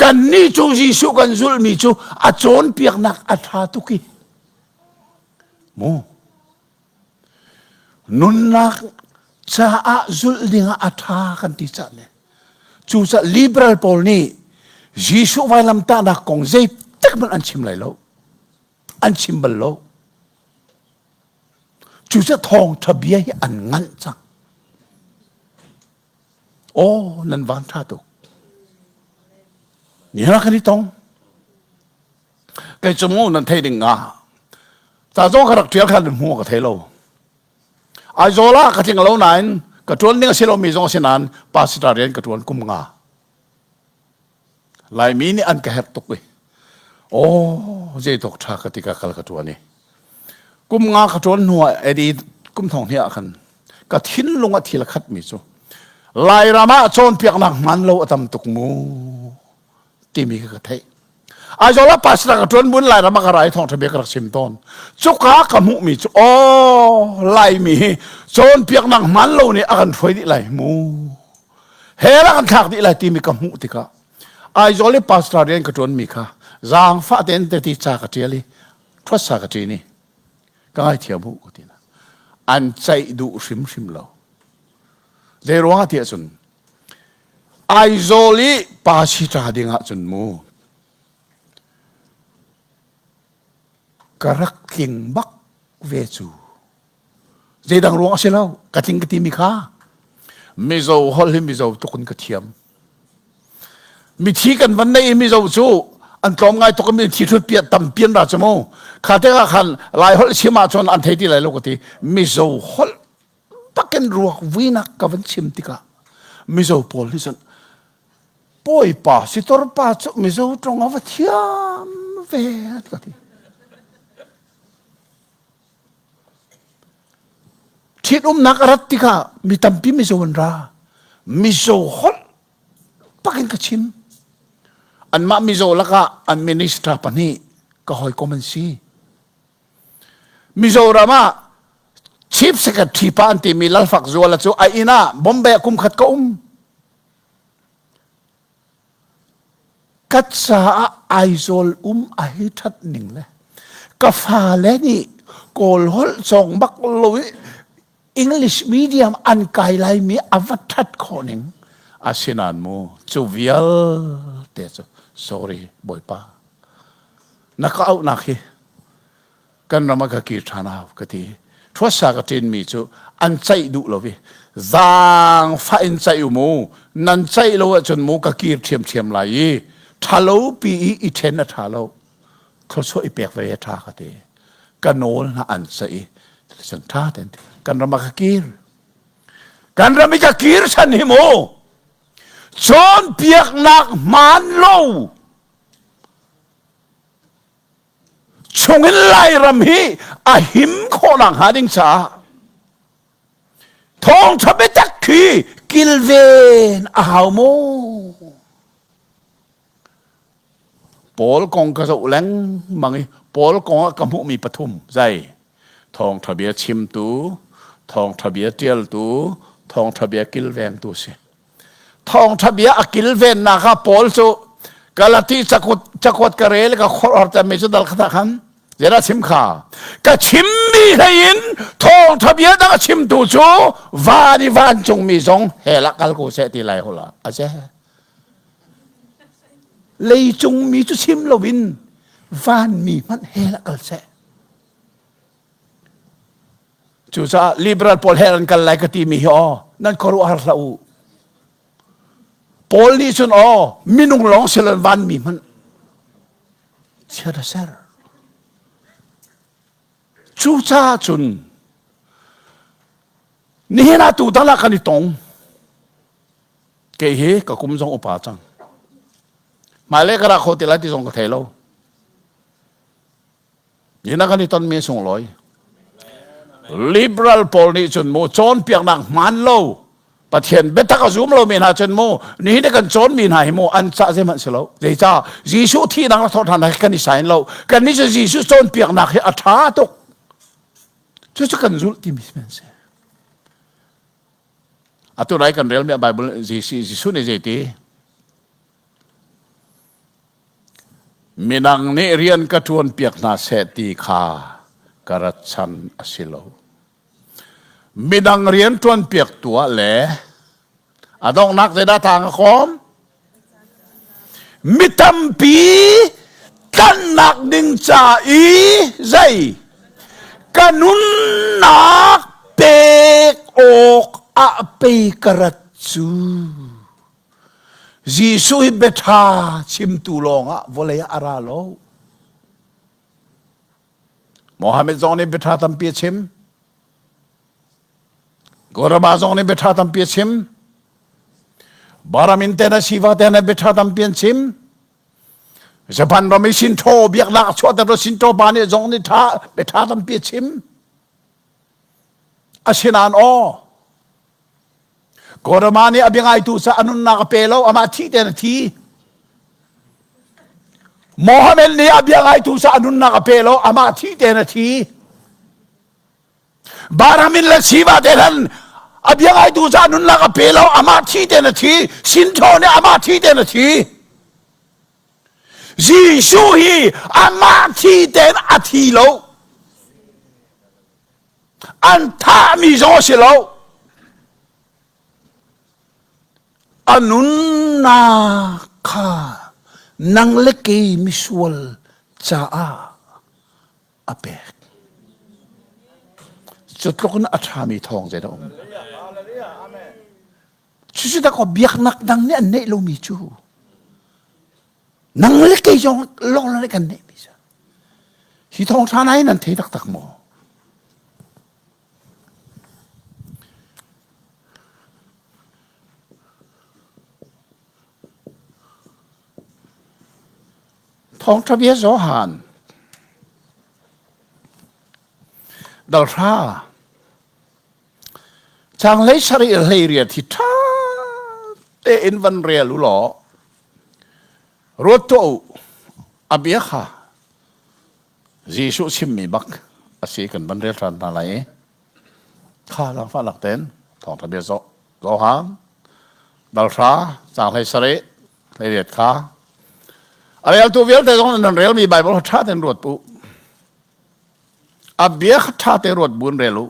Kannih cu Jesuh kan zulhmi cu a cawnpiaknak a ṭha tuk i mu Nunnak caah zulh dingah a ṭha kan ti cah le cucaah liberal pawl nih Jesuh vailamtahnak kong zeitik hmanh an chim lai lo. An chim bal lo. Cucaah thawngṭha bia hi an nganh cang. Aw, nan van ṭha tuk. Ni kan i tong. Kei cu mu nan thei ding nga. Ca zong ka rak ṭial khan hmu ka thei lo. Aizawl ah ka tling lo nain ka ṭuan ding a si lomi zong a si nain pastor rian ka ṭuan kum nga. Laimi nih an ka herh tuk i aw zeitluk ṭha ka ti ka kal ka ṭuan i kum nga ka ṭuan hnu ah Eddie kum thong hnih ah khan ka thinlung ah thil a khatmi cu Lairam ah cawnpiaknak hman lo a tam tuk mu timi ka ka theih. Aizawl ah pastor ka ṭuan buin Lairam ah ka ra i thawngṭha bia ka rak chim tawn. Cuka ka hmuhmi cu aw Laimi hi cawnpiaknak hman lo nih a kan hruai dih lai mu. Hell ah kan thlak dih lai timi ka hmuh tikah Aizawl i pastor rian ka ṭuanmi kha zaangfah tein teti ca ka ṭial i ṭhuatsa ka ṭin i ka ngaithiam u ka ti hna. An ceih duh hrimhrim lo. Zei ruangah ti ahcun Aizawl i pa si ṭa ding ahcun mu ka rak tling bak ve cu. Zeidang ruang a si lo, ka tling ka timi kha. Mizo holh hi Mizo tuk in ka thiam. Mithi kan van nei i Mizo cu an tlawm ngai tuk mi thi thut pian tam pian ra chu mu. Kha te ka khan Lai holh chim ahcun an thei ti lai lo ka ti. Mizo holh bakin ruak vuinak ka van chim tikah Mizo pawl nih cun Bawipa sitor pa cu Mizo tong a va thiam ve an ka ti. Ṭhitumnak a rat tikah mi tampi Mizo an ra. Mizo holh bakin ka chim. Anmah Mizo lakah an minister pahnih ka hawikom an si. Mizoram ah Chief Secretary pa an timi Lalfak Zuala cu a inn ah Bombay ah kum khat ka um. Ka caah Aizawl um a hi ṭhat ning le ka fale nih Kawl holh cawng bak lo i English medium an kai laimi a va ṭhat khawh ning asinain mu cu vialte cu sorry Bawipa na ka auhnak hi kan ram ah ka kir ṭhan hau ka ti ṭhuatsa ka ṭinmi cu an ceih duh lo i zaangfah in ceih u mu nan ceih lo ahcun mu ka kir ṭhiamṭhiam lai i ṭhalo pi i i ṭhen a ṭha lo thluachuah i pek ve a ṭha ka ti ka nawl hna an ceih i cun ṭha ten kan ram ah ka kir kan ram i ka kir chan hi mu cawnpiaknak hmaan lo chungin Lairam hi a him khawhnak hnga ding caah thawngṭha biatak khi kilven a hau maw? Paul kong ka zoh lengmang i Paul kong ah ka hmuhmi pathum zai thawngṭha bia chimtu, thawngṭha bia ṭialtu, thawngṭha bia kilvengtu si. Thawngṭha bia a kilvennak ah Paul cu Galati cakuat cakuat ka rel ka khuaruahhar mi cu dal khat ah khan zeidah chim kha ka chimmi hlei in thawngṭha bia dang a chimtu cu van i vancungmi zong hell ah kal ko seh ti lai hula a si leicung mi cu chim loin vanmi hmanh hell ah kal seh Cucaah liberal pawl he an kal lai ka timi hi aw nan khuaruahhar hlah u. Paul nih cun aw minung lawng siloin vanmi hmanh chiat a ser. Cucaah cun nihin ah tu dal ah kan i tong. Kei hi ka kum zong upa cang. Hmailei ka ra kho ti lai ti zong ka thei lo. Nihin ah kan i tonmi a sunglawi. Liberal pawl nih cun mu cawnpiaknak hmaan lo Pathian biatak a zum lomi hna cun mu nihin i kan cawnmi hna hi mu an cah zeihmanh si lo. Zeicah Jesuh thihnak le thawhṭhannak hi kan i sain lo. Kannih cu Jesuh cawnpiaknak hi a ṭha tuk. Cucu kan zulh timi si si. Atu lai kan relmi a Bible Jesuh nih zeiti? Midang nih rian ka ṭuanpiak hna seh ti kha ka rat chan a si lo. Midang rian ṭuanpiak tu ah le a donghnak zeidah tang a kawm? Mi tampi tlanhnak ding ca i zei ka nunnak pek awk ah pei ka rat cu. Jesuh hi biaṭha chimtu lawngah vawlei ah a ra lo. Mohammed zong nih biaṭha tampi a chim. Goraba zong nih biaṭha tampi a chim. Baramin te na Siva te na biaṭha tampi an chim. Japan ram i Shinto biaknak a chuahter tu Shinto pa nih zong nih ṭha biaṭha tampi a chim. Asinain aw Gautama nih a biangaitu ca a nunnak a pe lo amah thi tein a thi. Mohammed nih a biangaitu ca a nunnak a pe lo amah thi tein a thi. Baramin le Shiva te han a biangaitu ca nunnak a pe lo amah thi tein a thi. Sintho nih amah thi tein a thi. Jesuh hi amah thi tein a thi lo. An thahmi zong a si lo. A nunnak kha nang le kei misual caah a pek. Cu tluk in a ṭhami thawng zeidah um. Cucu dak biaknak dang nih an neih lomi cu nang le kei zong lawng le kan neihmi cu hi thawngṭha hna hi nan thei taktak maw? Thawngṭha bia Johan dal hra Changlei sarih hleiriat hi ṭha tein van rel u law ruat tuah u. A bia kha Jesuh chimmi bak a si kan van rel ṭhan hna lai i kha zaangfah lak tein thawngṭha bia Johan dal hra caang hlei sarih hleiriat kha a reltu vialte zong nan relmi Baibal kha ṭha tein ruat u. A bia kha ṭha te ruat buin rel u.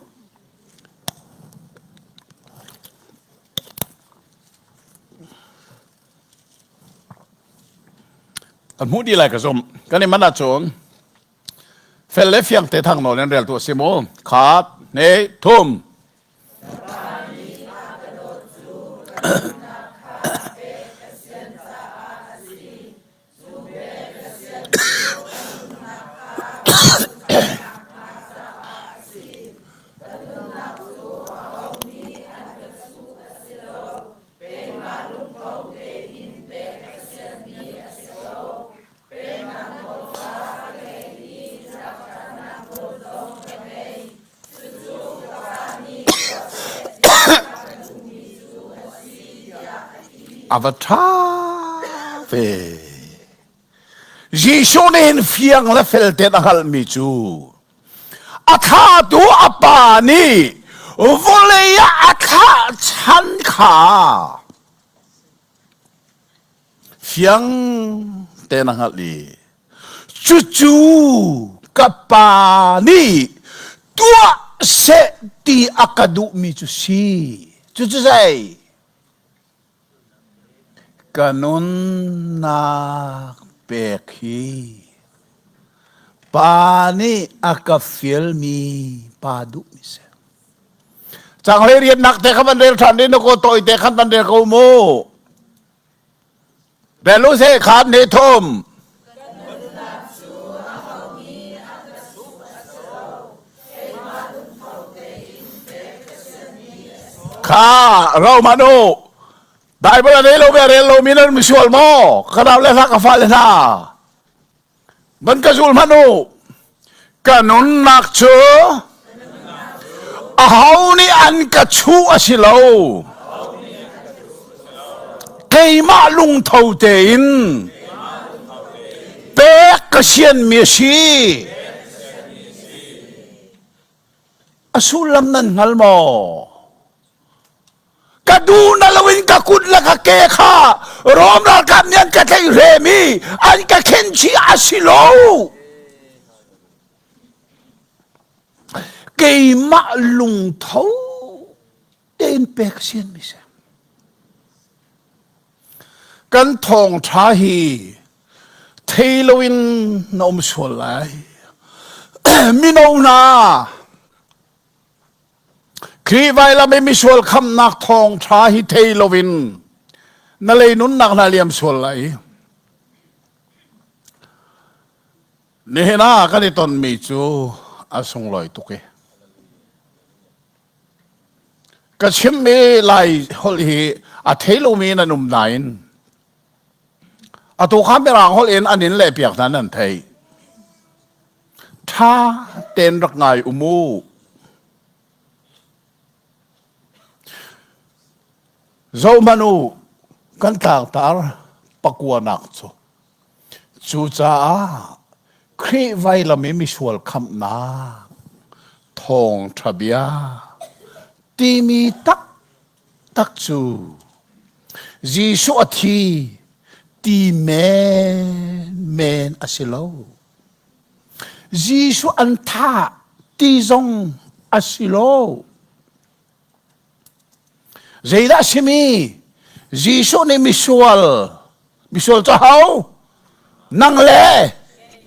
Kan hmuh dih lai ka zumh. Kan i manh ahcun fel le fiang te thang nawl in rel tu a si mu. Khat, hnih, thum. A va ṭha ve. Jesuh nih hin fiang le fel tein a hngalhmi cu a thlatu a pa nih vawlei ah a thlah chan kha Fiang tein a hngalh i cucu ka pa nih tuah seh ti a ka duhmi cu si. Cucu zei? Ka nunnak pek hi pa nih a ka fialmi pa duhmi si. Changlei riannak te kha van rel ṭhan ding na ko tawi te khan van rel ko mu. Rel u seh khan ne thum. Kha Romanu Bible a rel lo ve rel lo mi nan misual maw? Ka nau le hna ka fa le hna. Van ka zul hmanh u. Ka nunnak cu aho nih an ka chuh a si lo. Keimah lungtho tein pek ka sianmi a si. A sullam nan hngal maw? Ka duh na loin ka kut le ka ke kha Rom ralkap nih an ka tlaihhrem i an ka khenchih a si lo. Keimah lungtho tein pek sianmi si. Kan thawngṭha hi thei loin na um sual lai. Mino hna, Khrih vailam i misual khamhnak thawngṭha hi thei loin na lei nunnak na liam sual lai. Nihin ah kan i tonmi cu A sunglawi tuk i. Ka chimmi Lai holh hi a thei lomi nan um nain atu kha Mirang holh in an in lehpiak hna nan theih. Ṭha tein rak ngai um u. Zohhmanh u, kan tlangtar pakuanak cu. Cucaah Khrih vailam i misual khamhnak thawngṭha bia timi taktak cu Jesuh a thi ti menmen a si lo. Jesuh an thah ti zong a si lo. Zeidah a simi? Jesuh nih misual, misual cu ho? Nang le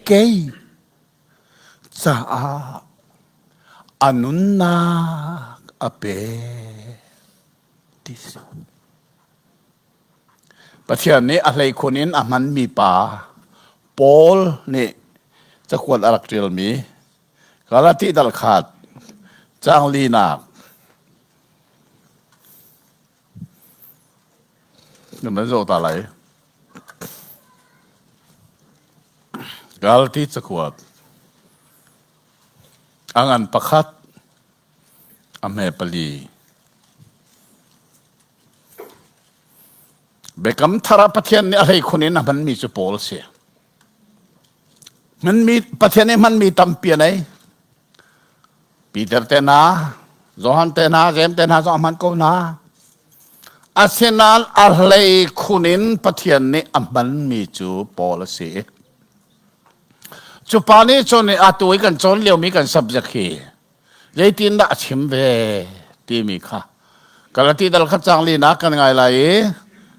kei caah a nunnak a pe ti si. Pathian nih a hleikhun in a hmanmi pa Paul nih cakuat a rak ṭialmi Galati dal khat caang linak nan zoh ta lai. Galati cakuat a ngan pakhat a hme pali. Biakam thar ah Pathian nih a hleikhun in a hmanmi cu Paul si. Hmanmi Pathian nih hmanmi tampi a nei. Peter te hna, Johan te hna, Jeim te hna zong a hman ko hna. Asinain a hlei khun in Pathian nih a hmanmi cu Paul a si. Cu pa nih cun atu i kan cawn liomi kan subject hi zeitindah a chim ve timi kha Galati dal khat cang linak kan ngai lai i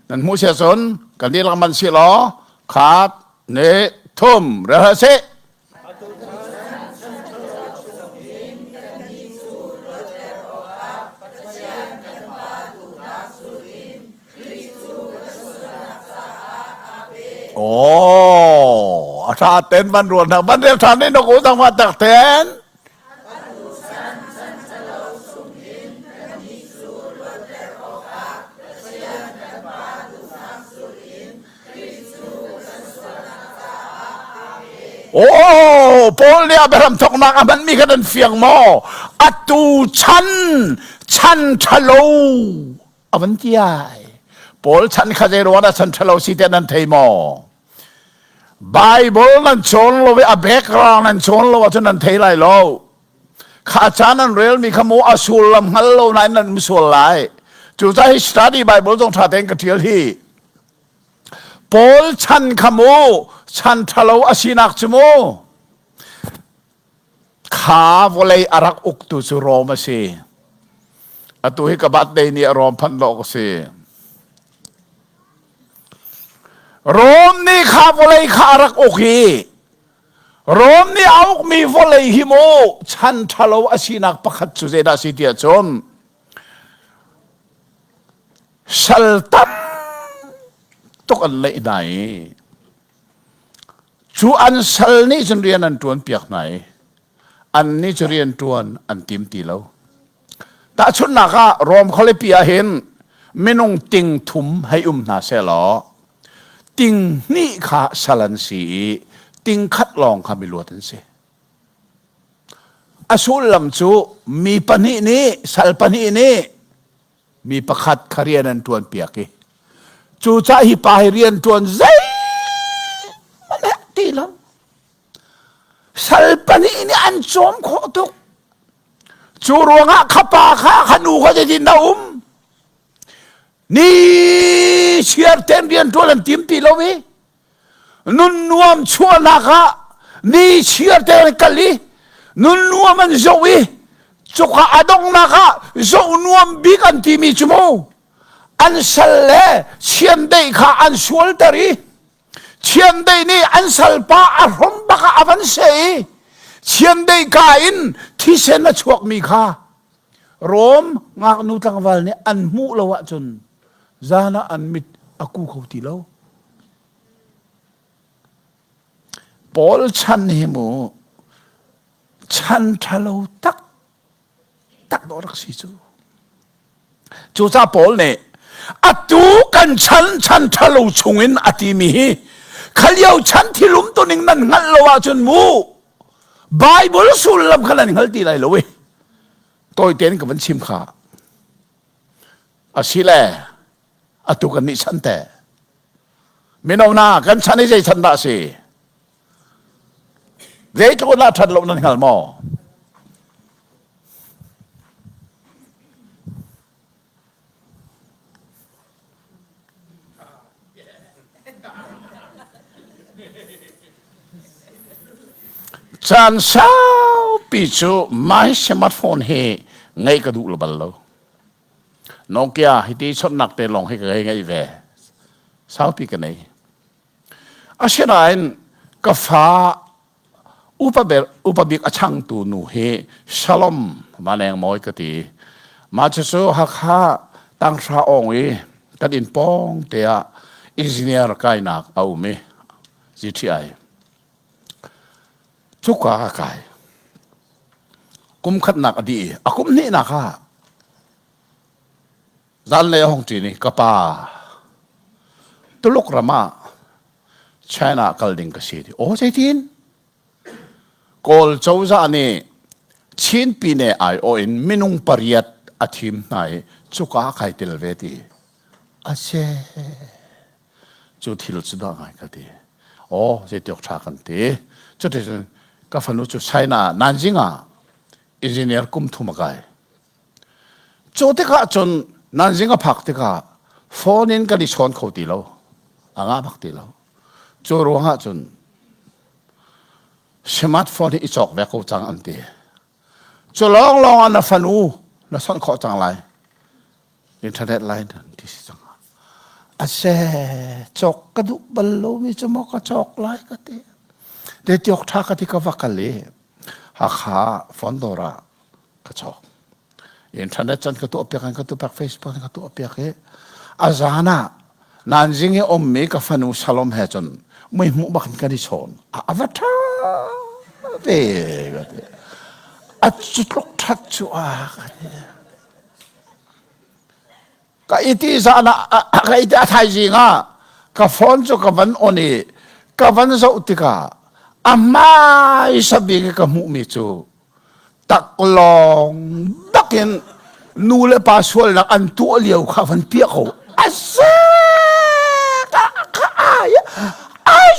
nan hmuh sia cun kan dihlak man si law khat ne thum rel sih. Oh, a tha ten van rual hna van rel than ne nok u dang ma tak ten. Oh, Paul nih Abraham thawknak a hmanmi kha nan fiang maw? Atu chan chan ṭhalo a van ti ai. Paul chan kha zei ruang dah chan ṭhalo si te nan thei maw? Bible nan cawn lo i a background nan cawn lo ahcun nan thei lai lo. Kha ca nan relmi kha mu a sullam hngal lo nain nan um sual lai. Cucaah hi study Bible zong ṭha tein ka ṭial hi. Paul chan kha mu chan ṭhalo a sinak cu mu kha vawlei a rak uktu cu Rom a si. Atu hi ka birthday ni a Rom phanh dawh ka si. Rom nih kha vawlei kha a rak uk i Rom nih a ukmi vawlei hi mu chan ṭhalo a sinak pakhat cu zeidah a si tiah cun sal tam tuk an leih hna i Cu an sal nih cun rian an ṭuan piak hna i annih cu rian ṭuan an tim ti lo. Tahchunhnak ah Rom khualipi ah hin minung ting thum hei um hna sehlaw ting hnih kha sal an si i ting khat lawng kha miluat an si. A sullam cu mi pahnih nih sal pahnih nih mi pakhat kha rian an ṭuan piak i cucaah hi pa hi rian ṭuan zeihmanh ti lo sal pahnih nih an cawm khawh tuk cu ruangah kha pa kha kha nu kha zeitin dah um ni chiar ten rian ṭuan an tim ti lo i nun nuam chuahnak ah ni chiar te an kal i nun nuam an zoh i cuka a donghnak ah zoh nuam bik an timi cu mu an sal le chiandeih kha an sualter i chiandeih nih an salpa a hrom bak ah a van seh i chiandeih ka in thisen a chuakmi kha Rom ngaknu tlangval nih an hmuh lo ahcun zan ah an mit a ku kho ti lo. Paul chan hi mu. Chan ṭhalo tak tak dawh rak si cu. Cucaah Paul nih atu kan chan chan ṭhalo chungin a timi hi khalio chan thil umtuning nan hngalh lo ahcun mu Bible sullam kha nan hngal ti lai lo i tawi tein ka van chim kha asile atu kan nih chan te mino na kan chan i zei chan dah si zeitluk dah ṭhat lo nan hngal maw Caan saupi cu my smartphone hi ngeih ka duh bal lo. Nokia hiti chonhnak te lawng hi ka ngei ve. Saupi ka nei. Asinain ka fa upa bik a changtu nu hi Shalom Vaneng Mawi ka ti. Mah cucu Hakha tanghra awng i kan inn pawng te ah engineer kainak a um i GTI. Cuka ka kai. Kum khatnak a dih i a kum hnihnak ah zanlei a hung ṭin i ka pa Tuluk ram ah China kal ding ka si ti. Aw zeitin? Kawl cozah nih Chin pine aiawh in minung pariat a thim hna i cuka kai tel ve ti. A se. Cu thil cu dah ngai ka ti. Aw zeitiok ṭha kan ti. Cuticun ka fanu cu China Nanjing ah engineer kum thum a kai. Cu tikah cun Nanjing a phak tikah phone in kan i chawn kho ti lo. A ngah bak ti lo. Cu ruangah cun smartphone hi i cawk ve ko cang an ti. Cu lawnglawng ah na fanu na sonh khawh cang lai. Internet line ti si cang. A se cawk ka duh bal lomi cu maw ka cawk lai ka ti. Te tiok tha ka ti ka va kal i Hakha phone dawr ah ka cawk. Internet cun ka tuah piak ka tuah piak Facebook ka tuah piak i a zan ah Nanjing i ummi ka fanu Salom he cun mui hmuh bak in kan i chawn. A va ṭha ve ka ti. A cu tluk ṭhat cu a ka ti. Ka iti zan ah ka iti a thaizing ah ka phone cu ka van on i ka van zoh tikah a hmaisa bik i ka hmuhmi cu taklawng bakin nu le pa sualnak an tuah lio kha van piah ko a ka ai ai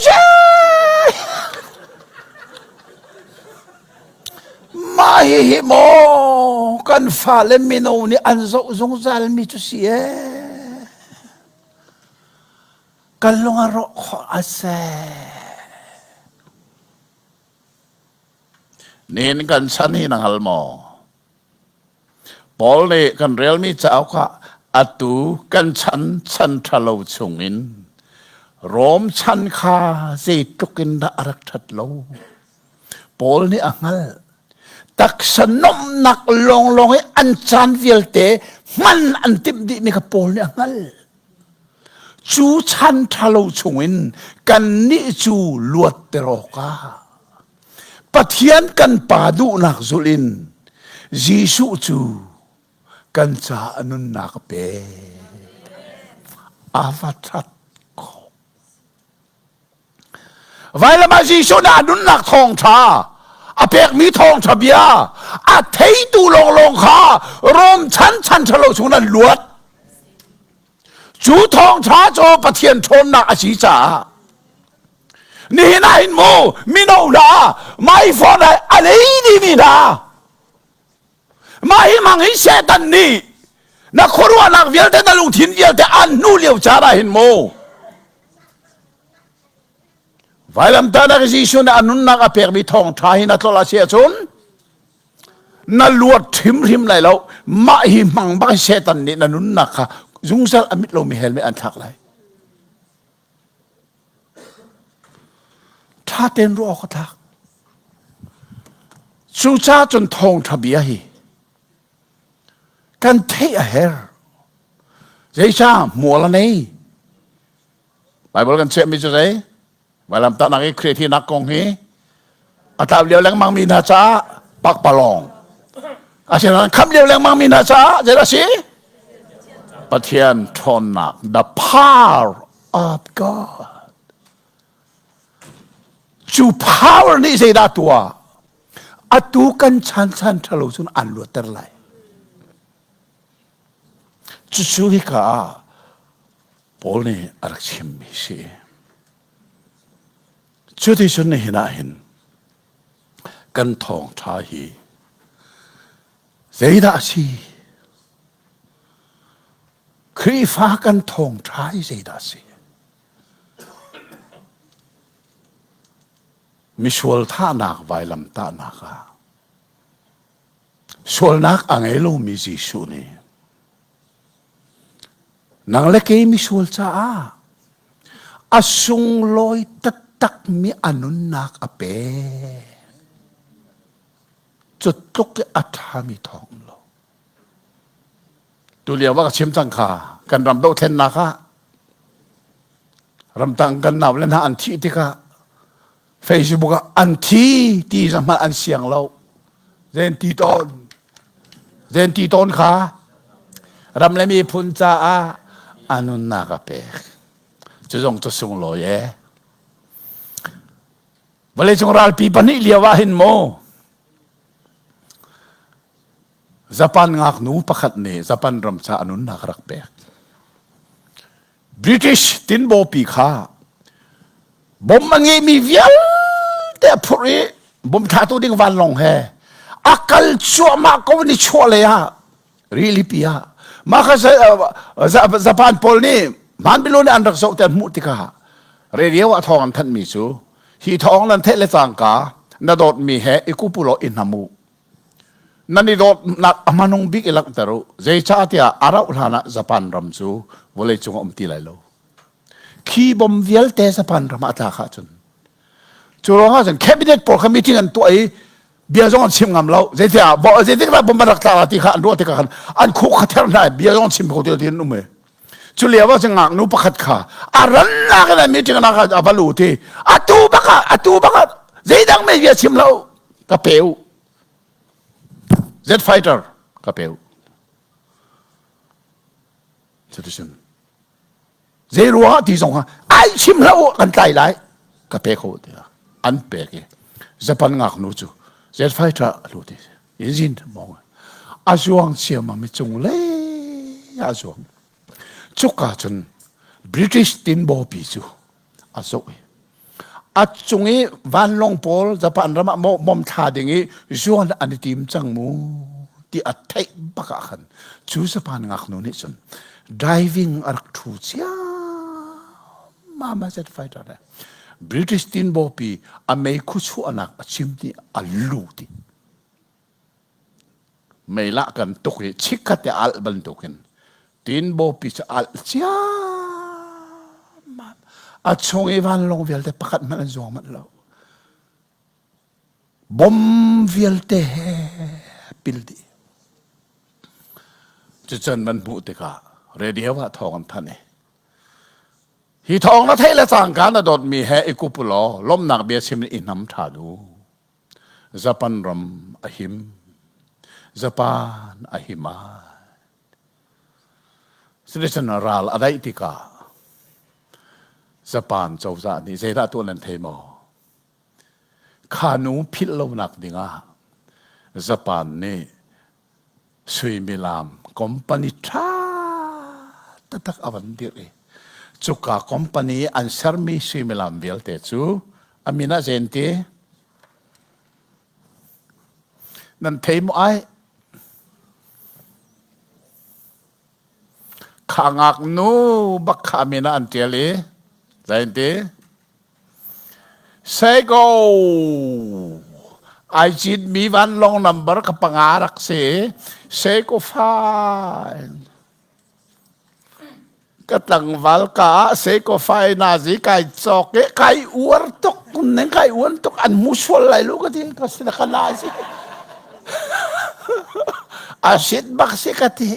mah hihi maw kan fale mino nih an zoh zungzal mi cu si ee kan lung a rawh khawh a seh Nihin kan chan hi na hngal maw? Paul nih kan relmi cauk ah atu kan chan chan ṭhalo chungin Rom chan kha zeitluk in dah a rak ṭhat lo. Paul nih a hngalh. Taksa nomhnak lawnglawng i an caan vialte hman an timh dihmi kha Paul nih a hngalh. Cu chan ṭhalo chungin kannih cu luatter awkah Pathian kan Pa duhnak zulh in Jesuh cu kan caah nunnak a pek. A va ṭhat khawh. Vailam ah Jesuh nih a nunnak thawngṭha a pekmi thawngṭha bia a theitu lawnglawng kha Rom chan chan ṭhalo chung an luat. Cu thawngṭha cu Pathian ṭhawnnak a si caah nihin ah hin mu mino hna mai phone ah a nei dimi hna mah hi mang hi Satan nih na khuaruahnak vialte na lungthin vialte an hnu lio caan ah hin mu vailamtahnak Jesuh nih a nunnak a pekmi thawngṭha hi na tlolh a si ahcun na luat hrimhrim lai lo mah hi hmang bak hi Satan nih na nunnak kha zungzal a mit lomi hell mei an thlak lai ṭha tein ruah awk a tlak cucaah cun thawngṭha bia hi kan theih a herh zeicah hmual a nei Bible kan chiahmi cu zei vailamtahnak i Khrih thinak kong hi a tlau lio lengmang mi hna caah. Pakpalawng. Asinain khamh lio lengmang mi hna caah zeidah a si? Pathian ṭhawnnak, the power of God. Cu power nih zeidah tuah? Atu kan chan chan ṭhalo cun an luatter lai. Cucu hika ah Paul nih a rak chimmi si. Cuticun nihin ah hin kan thawngṭha hi zeidah a si? Khrihfa kan thawngṭha hi zeidah a si? Misual thahnak vailam tahnak ah sualnak a ngei lomi Jesuh nih nang le kei misual caah a sunglawi taktakmi a nunnak a pek. Cu tluk i a ṭhami thawng um lo. Tulio ah ka chim cang kha kan ram dohthlennak ah ramtang kan nau le hna an thih tikah Facebook ah an thi ti zahmanh an siang lo. Zen ti tawn. Zen ti tawn kha ram le miphun caah a nunnak a pek. Cu zong cu sunglawi ee. Vawleicung ralpi pahnih lio ah hin mu Japan ngaknu pakhat nih Japan ram ca a nunnak a rak pek. British tinbawpi kha bom a ngeimi vialte a phurh i bom thlatu ding vanlawng he a kal cuahmah ko ni chuah lei ah rilipi ah mah kha Japan pawl nih hmanbilu nih an rak zoh te an hmuh tikah radio ah thawng an thanhmi cu hi thawng nan theih le cangka na dawtmi he i kupu law i hnam u nan i dawtnak a hmanung bik i langhter u zeicahtiah a rauh hlan ah Japan ram cu vawleicung a um ti lai lo khi bom vialte Japan ram ah a tlak ahcun cu ruangah cun cabinet pawl kha meeting an tuah i bia zong an chim ngam lo zeitiah zeitik dah bom an rak tlak ti kha an ruah tikah khan an khuk kha ther hna bia zong an chim kho ti an um i cu lio ah cun ngaknu pakhat kha a rannak in meeting nak a va lut i atu bak ah atu bak ah zeidang mei bia chim lo ka pe u jet fighter ka pe u cuticun zei ruangah ti zong ai chim hlah u kan tlai lai ka pe kho tiah an pek i Japan ngaknu cu jet fighter a lut i engine mong a zuang ciammam i cung lei a zuang cuka cun British tinbawpi cu a zoh i a cung i vanlawng pawl Japan ram ah bom thla ding i zuan an i tim cang mu ti a theih bak ah khan cu Japan ngaknu nih cun diving a rak ṭhu cia mama jet fighter le British tinbawpi a meikhu chuahnak a chim ti a lu ti Meilah kan tuk i chikkhat te alh bantukin tinbawpi cu alh ciammam. A chung i vanlawng vialte pakhat hmanh an zuang manh lo. Bom vialte he pil dih. Cucun man hmuh tikah radio ah thawng an thanh i hi thawng na theih le cangka na dawtmi he i kup law lawmhnak bia chim in i hnam ṭhan u. Japan ram a him. Japan a him ai. Cuticun ral a daih tikah Japan cozah nih zeidah tuah nan thei maw? Kha nu philh lonak dingah Japan nih suimilam company ṭha taktak a van dirh i cuka company an sermi suimilam vialte cu a min ah zen ti nan thei maw ai kha ngaknu bak kha min ah an ṭial i zein ti Seiko ai citmi vanlawng number ka panga rak si. Seiko fine. Ka tlangval ka ah Seiko fine nazi kai cawk i kai uar tuk neng kai uar tuk an hmu sual lai lu ka ti ka si ka nazi. A sit bak si ka ti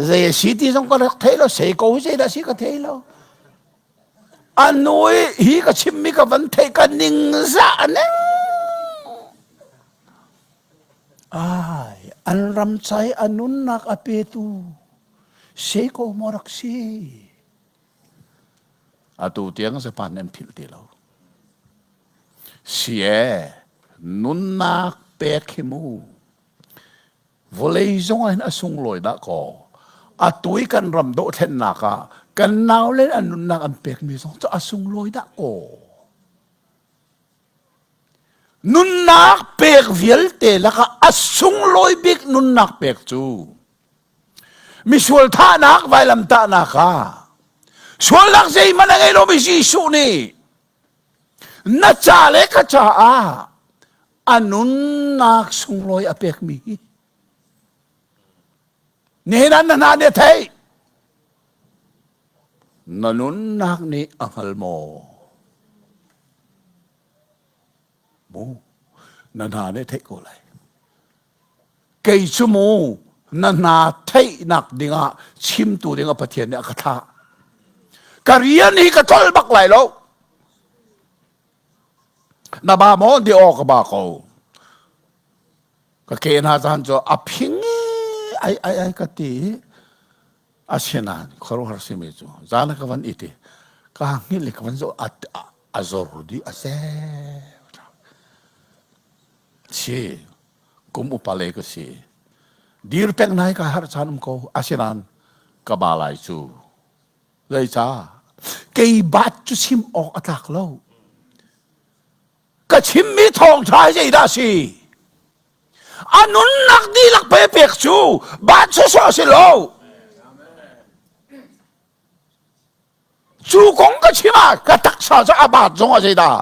zei si ti zong ka rak thei lo Seiko zei dah si ka thei lo. A nu i hi ka chimmi ka van theih ka ningzah ning. Ai, an ram cai a nunnak a petu Seiko maw rak si? Atu tiang Japan an philh ti lo. Si e, nunnak pek hi mu. Vawlei zong ah hin a sunglawi dah kaw. Atu i kan ram dohthlennak ah kan naule an nunnak an pekmi zong cu a sunglawi dah kaw. Nunnak pek vialte lakah a sunglawi bik nunnak pek cu misual thahnak vailamtahnak ah sualnak zeihmanh a ngei lomi Jesuh nih na ca le ka caah a nunnak sunglawi a pekmi hi nihin ah na hna nih a theih na nunnak nih a hngal maw mu na hna nih theih ko lai kei cu mu na hna theihnak dingah chimtu dingah Pathian nih a ka thlah ka rian hi ka tlol bak lai lo Na ba maw ti aw ka ba ko. Ka ke hna caan cu a phing ai ai ai ka ti asinain khuaruahhar simi cu zan ka van iti ka hngilh le ka van zoh a zor dih a seh si kum upa le ka si dir peng nai ka har caan um ko asinain ka ba lai cu Zeicah? Kei bat cu chim awk a tlak lo. Ka chimmi thawngṭha hi zeidah a si? A nunnak dihlak pe pek cu bat sawsawh a si lo. Cu kong ka chim ah ka taksa cu a bat zong ah zeidah?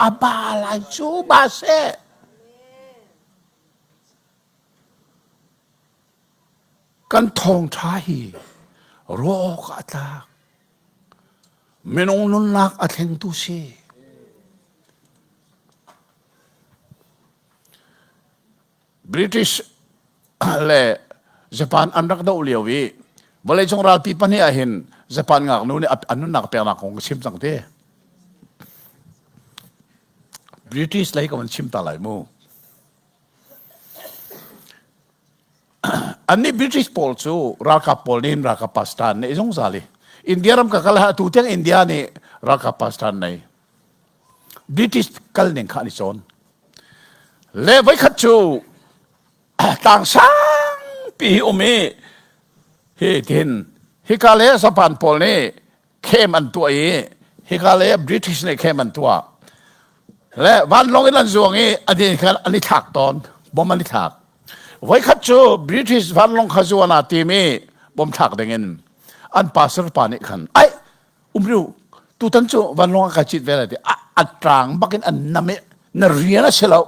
A ba lai cu ba seh. Kan thawngṭha hi ruah awk ah a tlak. Minung nunnak a thlengtu si. British le Japan an rak doh lio i vawleicung ralpi pahnih ah hin Japan ngaknu nih an nunnak peknak kong ka chim cang te. British lei ka van chim ta lai mu. Annih British pawl cu ralkap pawl nih ralkap pastor an neih zungzal i India ram ka kal ah atu tiang India nih ralkap pastor an nei. British kal ning kha an i cawn. Le voikhat cu tlang sangpi hi um i hi tin hika le Japan pawl nih khem an tuah i hika le British nih khem an tuah le vanlawng in an zuang i an i an i thlak tawn bom an i thlak voikhat cu British vanlawng kha zuan aa tim i bom thlak ding in an pastor pa nih khan ai umriu tutan cu vanlawng a kai cit ve lai ti a ṭang bakin an nam i na rian a si lo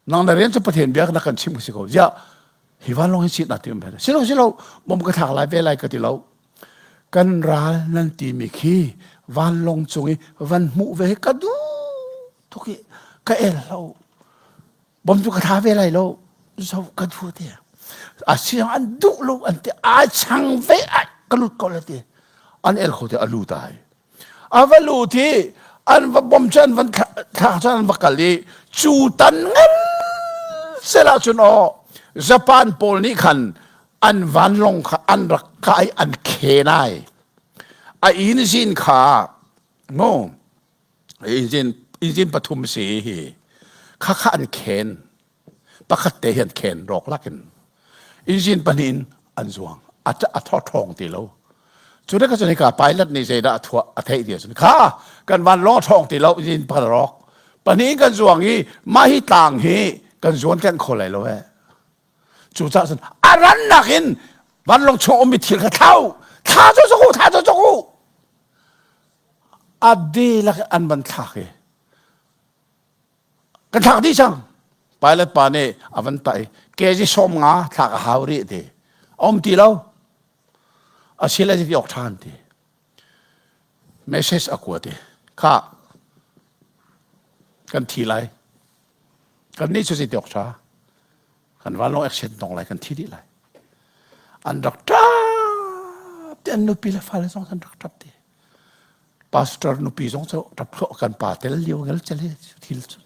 nang na rian cu Pathian bia na kan chim ka si ko ziah hi vanlawng hi cit na tim ve si lo si lo bom ka thlak lai ve lai ka ti lo kan ral nan timi khi vanlawng cung i van hmuh ve ka duh tuk i ka el lo bom cu ka tha ve lai lo zo ka duh te a siang an duh lo an ti a chang ve ai ka lut ko la ti an el kho te a lut ai a va lut i an va bom cu an van thlak cun an va kal i cu tan ngan sela cun aw Japan pawl nih khan an vanlawng kha an rak kai an khen ai a engine kha no engine engine pathum si hi kha kha an khen pakhat te hian khen rawk lakin engine pahnih in an zuang a a ṭhawng ti lo cu ka cun hika pilot nih zeidah a thuah a theih ti cun kha kan vanlawng a ṭhawng ti lo engine pakhat a rawk pahnih in kan zuang i mah hi tlang hi kan zuan kan kho lai lo eh Cucaah cun a rannak in vanlawng chung ummi thil kha thlau thla cu cuk u thla cu cuk u a dihlak an van thlak i kan thlak dih cang pilot pa nih a van tah i kg 50 thlak a hau rih ti a um ti lo a si le ti awk ṭhan ti message a kuat i kha kan thi lai kan nih cu ti awk ṭha kan vanlawng accident tong lai kan thi dih lai an rak ṭap ti an nupi le fale zong an rak ṭap ti pastor nupi zong cu ṭap kan pa tel lio ngel chel thil cu.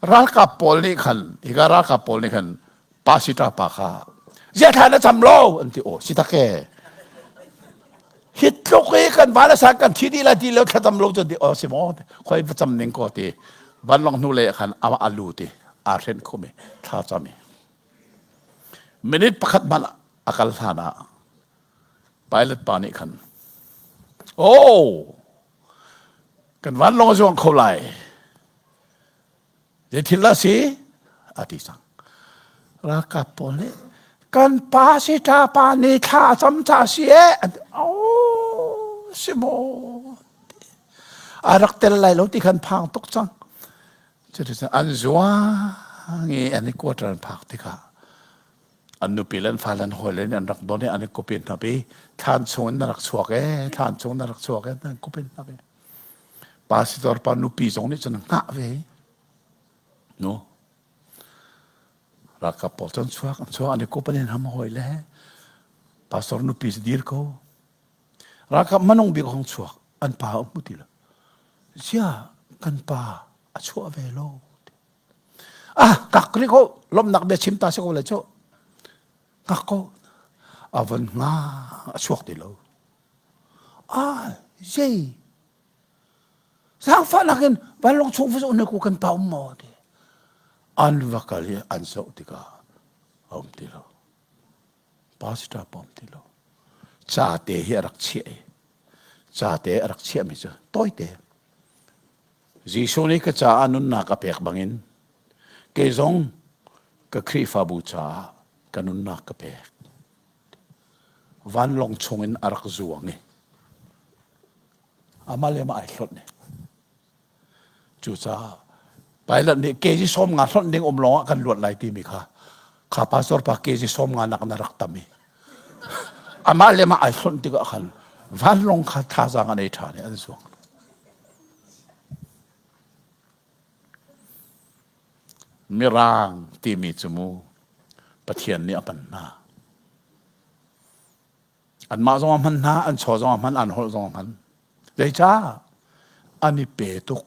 Ralkap pawl nih khan hika ralkap pawl nih khan pasita pa kha ziah thla na cam lo an ti aw si tak e hi tluk i kan van a sang kan thi dih lai ti lo thlacam lo cun ti aw si maw khoi va cam ning ko ti vanlawng hnu le khan ama alu ti aa hren khum i thla cam i minute pakhat hmanh a kal hlan ah pilot pa nih khan oh kan vanlawng a zuang kho lai Zei thil dah si? A ti cang. Ralkap pawl nih kan pa si ṭa pa nih thla a cam ca si e. Oh, si maw? A rak tel lai lo ti khan phang tuk cang. Cuticun an zuang i an i quarter an phak tikah an nupi le an fale an hawile nih an rak don i an i kupin hna pi thlan chung in na rak chuak e thlan chung na rak chuak e an kupin hna pi Pastor pa nupi zong nih cun hngah ve. No. Ralkap pawl cun chuak an chuak an i kup an in ham hawi le pastor nupi cu dir ko. Ralkap manung bik hong chuak an pa a hmu ti lo. Zia kan pa a chuah ve lo. Ah kak ri ko lomnak bia chim ta si ko le cu. Kak ko. A von nga a chuak ti lo. Ah, zei zaangfahnak in vanlawng chung va zoh ne ku kan pa um maw ti an va kal i an zoh tikah a um ti lo pastor pa um ti lo ca te hi a rak chiah i ca te a rak chiahmi cu tawite Jesuh nih ka caah nunnak a pek bangin kei zong ka Khrihfabu caah ka nunnak ka pek Vanlawng chungin a rak zuang i amah le amah ai hlonh i cucaah pilot nih kg 50 hlonh ding um lawngah kan luat lai timi kha kha pastor pa kg 50 nak na rak tam i amah le amah ai hlonh tikah khan vanlawng kha thazaang an ei ṭhan i an zuang. Mirang timi cu mu Pathian nih a hman hna. Anmah zong a hman hna, an chaw zong a hman, an holh zong a hman. Zeicah? An i pe tuk.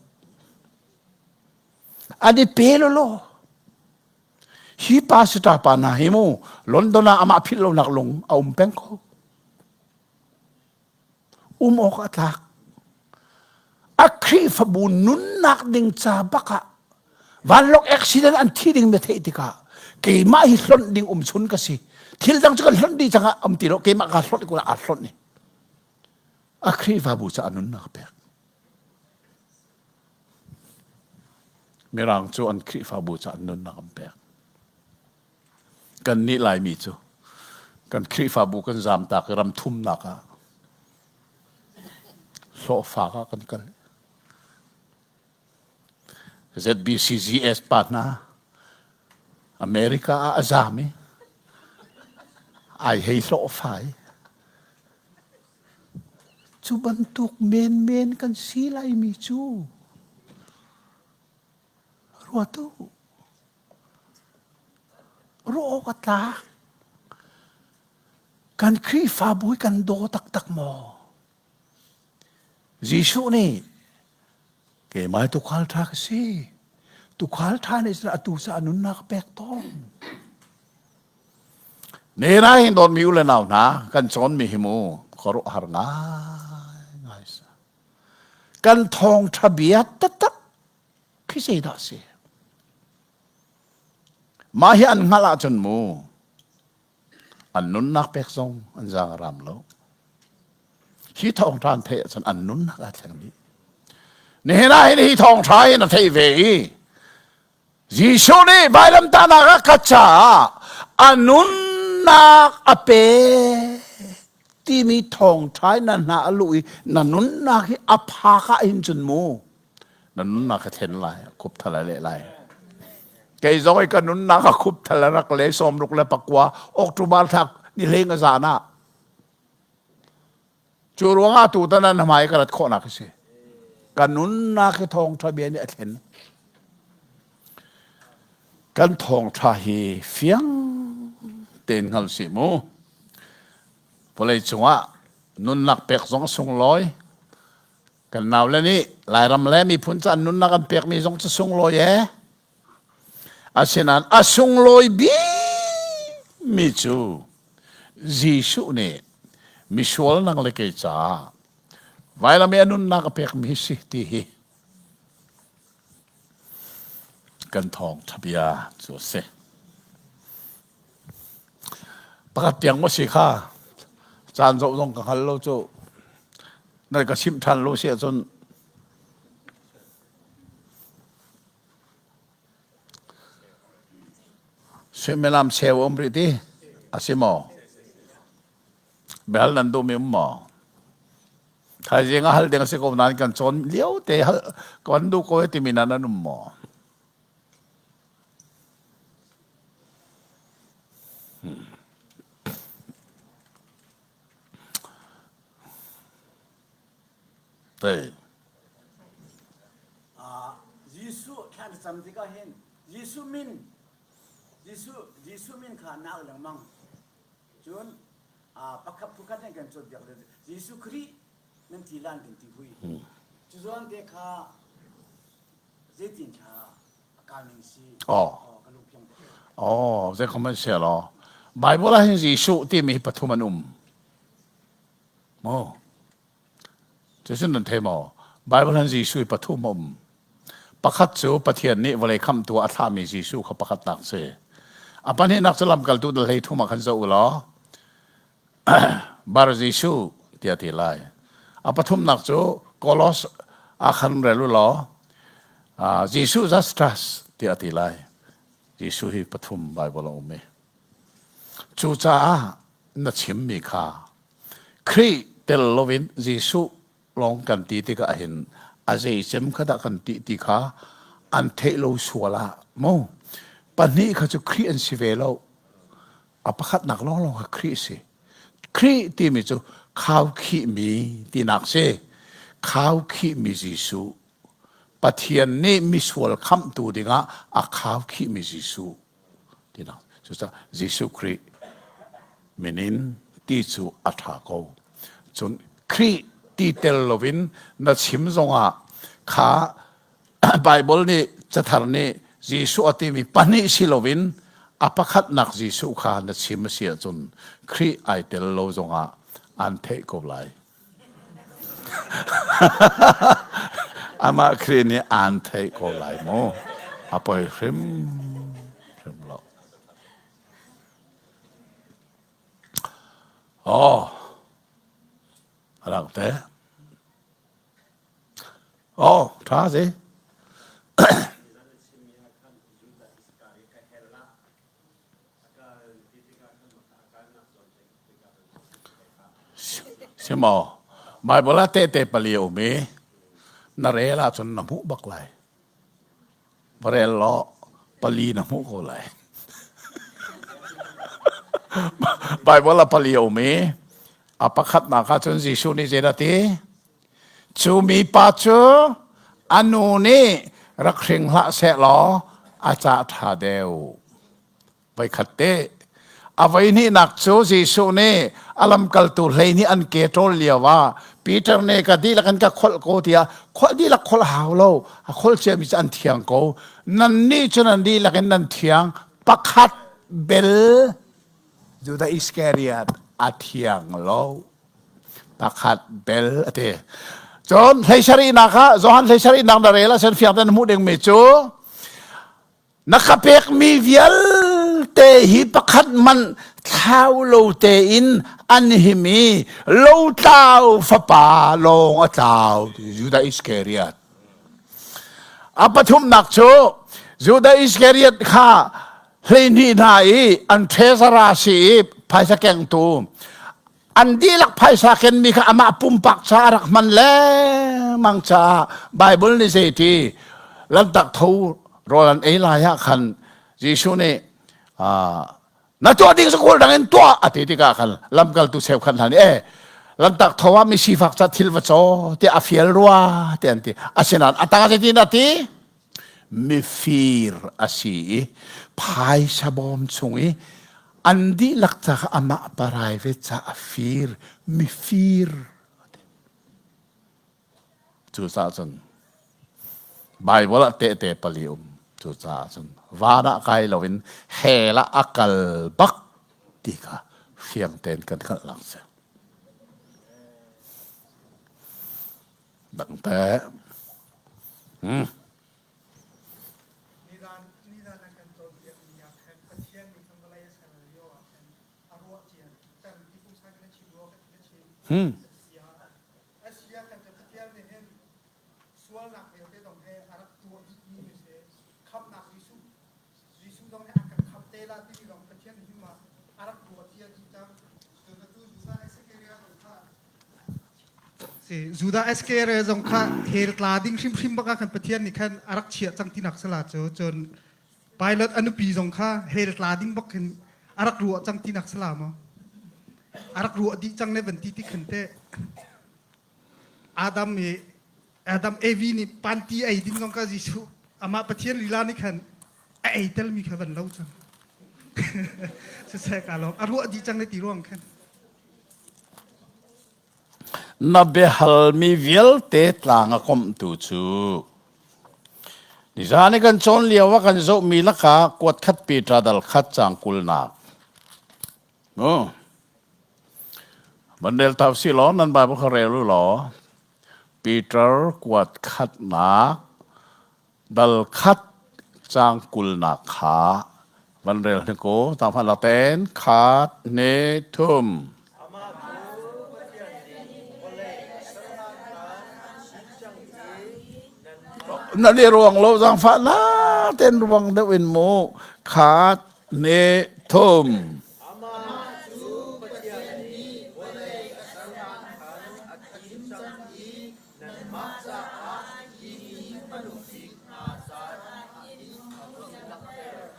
An i pe lawlaw. Hi pastor pa hna hi mu London ah amah philh lonak lung a um peng ko. Um awk a tlak. A Khrihfabu nunnak ding ca bak ah vanlawng accident an thi ding na theih tikah keimah hi hlonh ding um chun ka si. Thil dang cu kan hlonh dih cangah um ti lo keimah ka hlonh ko aa hlonh ni. A Khrihfabu ca nunnak a pek. Mirang cu an Khrihfabu ca nunnak an pek. Kannih Laimi cu kan Khrihfabu kan zamtak i ram thumnak ah hlawhfak ah kan kal. ZBCGS pa hna America ah a zam i ai hei hlawhfa i cu bantuk menmen kan si laimi cu ruat u. Ruah awk a tlak. Kan Khrihfabu hi kan daw taktak maw? Jesuh nih keimah tuukhal ṭha ka si. Tuukhal ṭha nih cun atu cu a nunnak a pek tawn. Nena hin dawtmi u le nau hna kan cawnmi hi mu khuaruahhar ngai ngai kan thawngṭha bia taktak khi zeidah a si? Mah hi an hngalh ahcun mu an nunnak pek zong an zaang a ram lo. Hi thawngṭha an theih ahcun an nunnak aa thleng dih. Nihin ah hin hi thawngṭha in a theih ve i Jesuh nih vailamtahnak ah ka caah a nunnak a pe timi thawngṭha in na hna a luh i na nunnak hi a phak ah hin cun mu na nunnak ka thlen lai khup thal a leh lai kei zong i ka nunnak a khup thal a rak le 64 October thla ni hleng a zan ah cu ruangah tu tan an hmai ka rat khawhnak a si ka nunnak hi thawngṭha bia nih a thlen kan thawngṭha hi fiang tein hngal si mu vawlei cungah nunnak pek zong a sunglawi Kan naule nih Lairam le miphun ca nunnak an pekmi zong cu sunglawi ee. Asinain a sunglawi bikmi cu Jesuh nih misual nang le kei caah vailam i a nunnak a pekmi si ti hi kan thawngṭha bia cu a si. Pakhat tiang maw si kha caan zoh zong ka hngal lo cu na ka chimh ṭhan lo si ahcun Suimilam cheu um rih ti a si maw? Biahal nan duhmi um maw? Thaizing ah hal ding a si ko nain kan cawn lio te hal kan duh ko timi nan an um maw? Hmm. Tei. Jesuh thla na cam tikah hin Jesuh min Jesuh Jesuh min kha na au lengmang. Cun pakhat phukhat in kan cawnpiak le Jesuh Khrih nan ti lan kan ti hui. Cu zawn te kha zeitin kha a kal ning si. Oh. Ka lungpiang. Oh, zei comment se lo. Bible ah hin Jesuh timi pathum an um. Maw? Cucun nan thei maw? Baibal han Jesuh i pathum a um. Pakhat cu Pathian nih vawlei khamhtu ah a thlahmi Jesuh kha pakhatnak si. A pahnihnak cu lamkaltu dal hlei thum ah khan zoh u law Bar Jesuh tiah ti lai. A pathumnak cu Kolos ah khan rel u law Jesuh Justus tiah ti lai. Jesuh hi pathum Baibal a um i. Cucaah na chimmi kha Khrih tel loin Jesuh lawng kan ti tikah hin a zeicem kha dah kan ti ti kha an theih lo sual ah mu pahnih kha cu Khrih an si ve lo a pakhatnak lawnglawng kha Khrih si Khrih timi cu khaukhihmi tinak si khaukhihmi Jesuh Pathian nih misual khamhtu dingah a khaukhihmi Jesuh tinak cucaah Jesuh Khrih min in ti cu a ṭha ko cun Khrih ti tel loin na chim zongah kha Bible nih cathar nih Jesuh a timi pahnih si loin a pakhatnak Jesuh kha na chim a si ahcun Khrih ai tel lo zongah an theih ko lai. Amah Khrih nih aan theih ko lai mu. A poi hrim hrim lo. Oh, rak te. Oh, ṭha si. Si maw? Baibal ah tehte pali a um i na rel ahcun na hmuh bak lai. Va rel law pali na hmuh ko lai. Baibal ah pali a um i a pakhatnak ahcun Jesuh nih zeidah a ti? Cu mipa cu a nu nih rak hring hlah sehlaw a cah ṭha deuh. Voikhat te a voihnihnak cu Jesuh nih a lamkaltu hlei nih an ke ṭawl lio ah Peter nih ka dihlak in ka kholh ko tiah kholh dihlak kholh hau lo a kholh ciami cu an thiang ko nannih cu nan dihlak in nan thiang pakhat bel Judah Iskariot a thiang lo pakhat bel a ti cun hleisarihnak ah Johan hleisarihnak na rel ahcun fiang tein hmuh dingmi cu Na ka pekmi vialte hi pakhat hmanh thlau lo tein an him i lotlau fapa lawng a tlau Judah Iskariot. A pathumnak cu Judah Iskariot kha 12 hna i an treasurer si i phaisa kengtu an dihlak phaisa kenmi kha amah pumpak ca a rak hman lengmang caah Bible nih zeiti lantak tho rawl an ei lai ah khan Jesuh nih na tuah ding sakul dang in tuah a ti tikah khan lamkaltu cheukhat hna nih eh lantak tho ah mi sifak ca thil va caw tiah a fial rua tiah an ti asinain a tang zeitin a ti mifir a si i phaisa bawm chung i an dihlak ca kha amah private ca a fir mifir cucaah cun Bible ah tehte pali um cucaah cun. Van ah kai loin hell ah a kal bak ti kha fiang tein kan hngalhnak si. Dangte. Hmm. Hmm. Judah Iscariot zong kha hell tla ding hrimhrim bak ah khan Pathian nih khan a rak chiah cang tinak sala cu cun Pilot a nupi zong kha hell tla ding bak khin a rak ruah cang tinak sala maw a rak ruah dih cang le van ti ti khan te Adam i Adam Evi nih panti ei ding zong kha Jesuh amah Pathian lila nih khan a ei telmi kha van lo cang. Siseh ka lawm. A ruah dih cang le ti ruang khan. Na biahalmi vialte tlang a komhtu cu nizan i kan cawn lio ah kan zohmi lakah kuat khat Peter dal khat cang kulnak. Oh. Van rel ta usih law nan Bible kha rel u law Peter kuat khatnak dal khat cang kulnak kha van rel hnik u tangfan lak tein khat ne thum na le ruang lo zangfah na ten ruang deuh in mu khat ne thum Amah cu Pathian nih vawlei a sernak khan a thim cang i nanmah caah hi ni hmanung bik hna caan ah hin a vun langhter.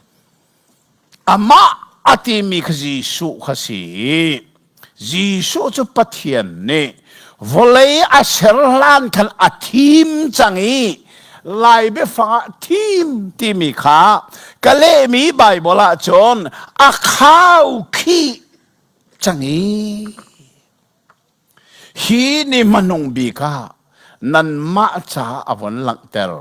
Amah a timi kha Jesuh kha si i Jesuh cu Pathian nih vawlei a ser hlan khan a thim cang i Lai biafang ah thim timi kha ka lehmi Baibal ah cun a khaukhih cang i hi ni hmanung bik ah nanmah ca a von langhter.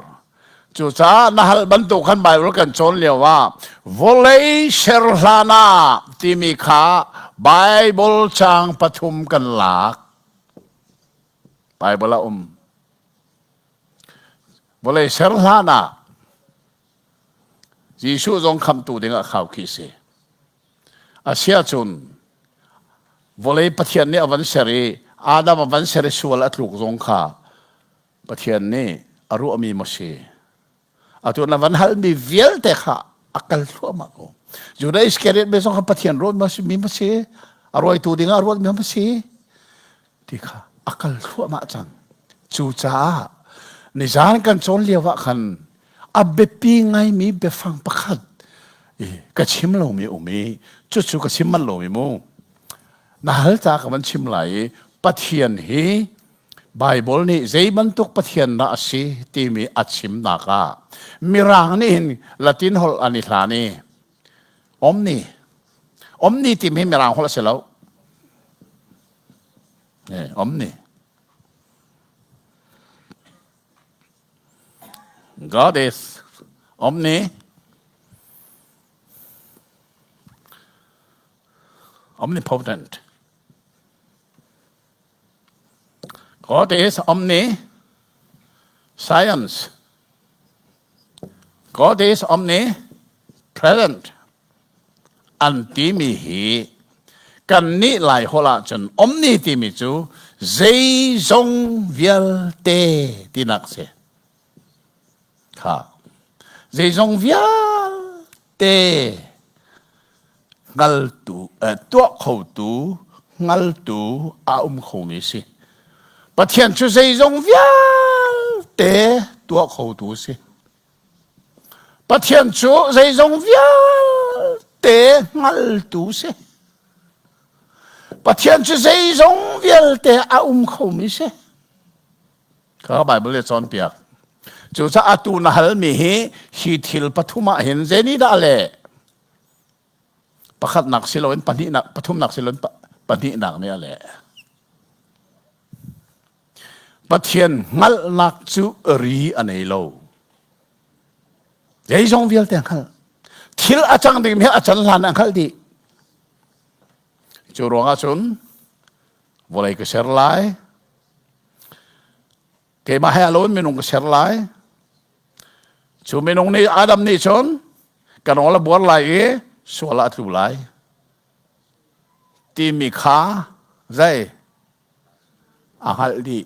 Cucaah na hal bantuk khan Baibal kan cawn lio ah vawlei ser hlan ah timi kha Baibal caang pathum kan lak. Baibal a um. Vawlei ser hlan ah Jesuh zong khamtu ding ah khaukhih si. Asiahcun vawlei Pathian nih a van ser i Adam a van ser i sual a tluk zong kha Pathian nih a ruahmi maw si? Atu na van halmi vialte kha a kal thluahmah ko. Judah Iscariot mi zong kha Pathian ruatmi si mi ma si? A rawitu ding ah ruatmi ma si? Ti kha a kal thluahmah cang. Cucaah nizan kan cawn lio ah khan a biapi ngaimi biafang pakhat ka chim lomi um i cucu ka chim manh lomi mu. Na hal ta ka van chim lai i Pathian hi Baibal nih zei bantuk Pathian dah a si timi a chimnak ah Mirang nih hin Latin holh an i hlan i omni omni timi hi Mirang holh a si lo. Eh, omni. God is omni omnipotent. God is omni science. God is omnipresent. An timi hi kan nih lai holh ahcun omni timi cu zeizong vialte tinak si. Kha. Zeizong vialte hngaltu eh, tuah khotu hngaltu a um khomi si. Pathian cu zeizong vialte tuah khotu si. Pathian cu zeizong vialte hngaltu si. Pathian cu zeizong vialte a um khomi si. Kha Bible le cawnpiak. Cucaah atu na halmi hi hi thil pathum ah hin zei dah le pakhatnak si loin pahnihnak pathumnak si loin pahnihnak nih a leh. Pathian hngalhnak cu ri a nei lo. Zeizong vialte hngalh. Thil a cang ding hi a can hlan a hngalh dih. Cu ruangah cun vawlei ka ser lai. Keimah he alo in minung ka ser lai. Cu minung nih Adam nih cun ka nawl a buar lai i sual ah a tlu lai. Timi kha zei a hngalh dih.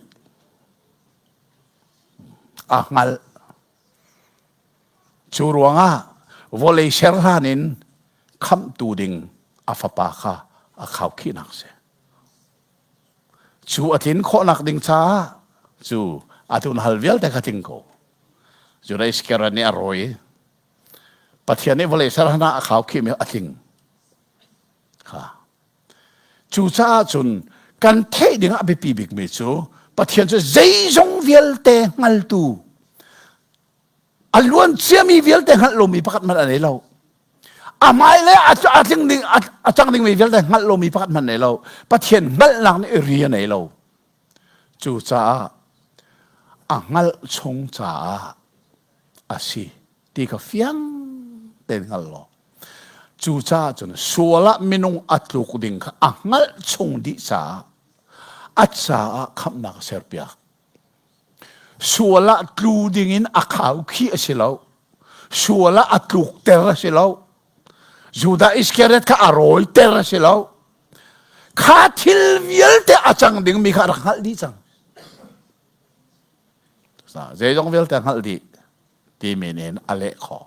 A hngalh. Cu ruangah vawlei ser hlan in khamhtu ding a fapa kha a khaukhihnak si. Cu a tlin khawhnak ding caah cu atu na hal vialte kha tling ko. Judah Iskariot nih a rawi. Pathian nih vawlei ser hlan ah a khaukhihmi a tling. Kha. Cucaah cun kan theih ding ah a biapi bikmi cu Pathian cu zeizong vialte hngaltu a luan ciami vialte hngalh lomi pakhat hmanh a nei lo. A hmai le a tling ding a cang dingmi vialte hngalh lomi pakhat hmanh nei lo. Pathian hngalhnak nih ri a nei lo. Cucaah a hngalh chung caah a si ti kha fiang tein hngal law cucaah cun sual ah minung a tluk ding kha a hngalh chung dih caah a caah khamhnak a serpiak. Sual ah tlu ding in a khau khi a si lo. Sual ah a tlukter a si lo. Judah Iskariot kha a rawiter a si lo. Kha thil vialte a cang dingmi kha a rak hngalh dih cang. Zeizong vialte a hngalh dih timi nih a leh khawh.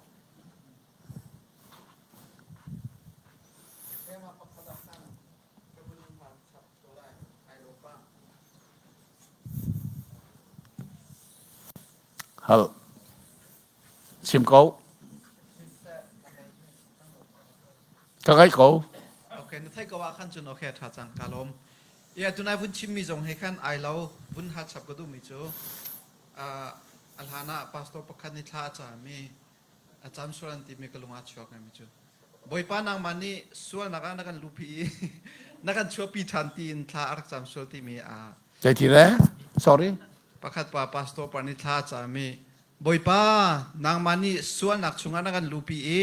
Hal. Chim ko. Ka ngaih ko. Okay, na theih ko ah khan cun okay tha cang ka lawm. Ia tunai vun chimmi zong he khan ai lo vun hal chap ka duhmi cu a hlan ah pastor pakhat nih thla a cami a cam sual an timi ka lung ah chuak ngaimi cu Bawipa nangmah nih sualnak ah na kan luhpi i na kan chuahpi ṭhan tiin thla a rak cam sual timi a Zeiti le? Sorry. Pakhat pa pastor pa nih thla a cam i Bawipa nangmah nih sualnak chungah na kan luhpi i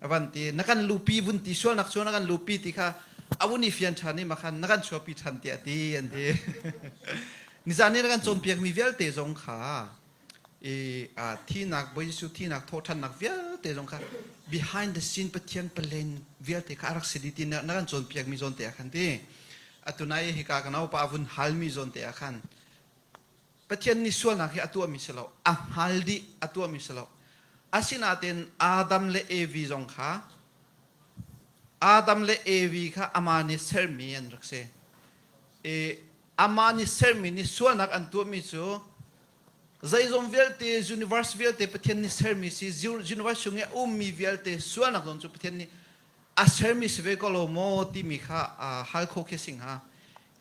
a van ti na kan luhpi vun ti sualnak chungah na kan luhpi ti kha a vun i fian ṭhan i makhan na kan chuahpi ṭhan tiah a ti an ti. Nizan nih na kan cawnpiakmi vialte zong kha i thinak Bawi Jesuh thinak thawhṭhannak vialte zong kha behind the scene Pathian palen vialte kha a rak si dih ti na kan cawnpiakmi zawn te ah khan ti atu nai hika ka naupa a vun halmi zawn te ah khan Pathian nih sualnak hi a tuahmi si lo a hngal dih a tuahmi si lo asinain Adam le Evi zong kha Adam le Evi kha amah nih sermi an rak si i amah nih sermi nih sualnak an tuahmi cu zeizong vialte universe vialte Pathian nih sermi si universe chung i a ummi vialte sualnak zong cu Pathian nih a sermi si ve ko lo maw timi kha hal kho khi sing ha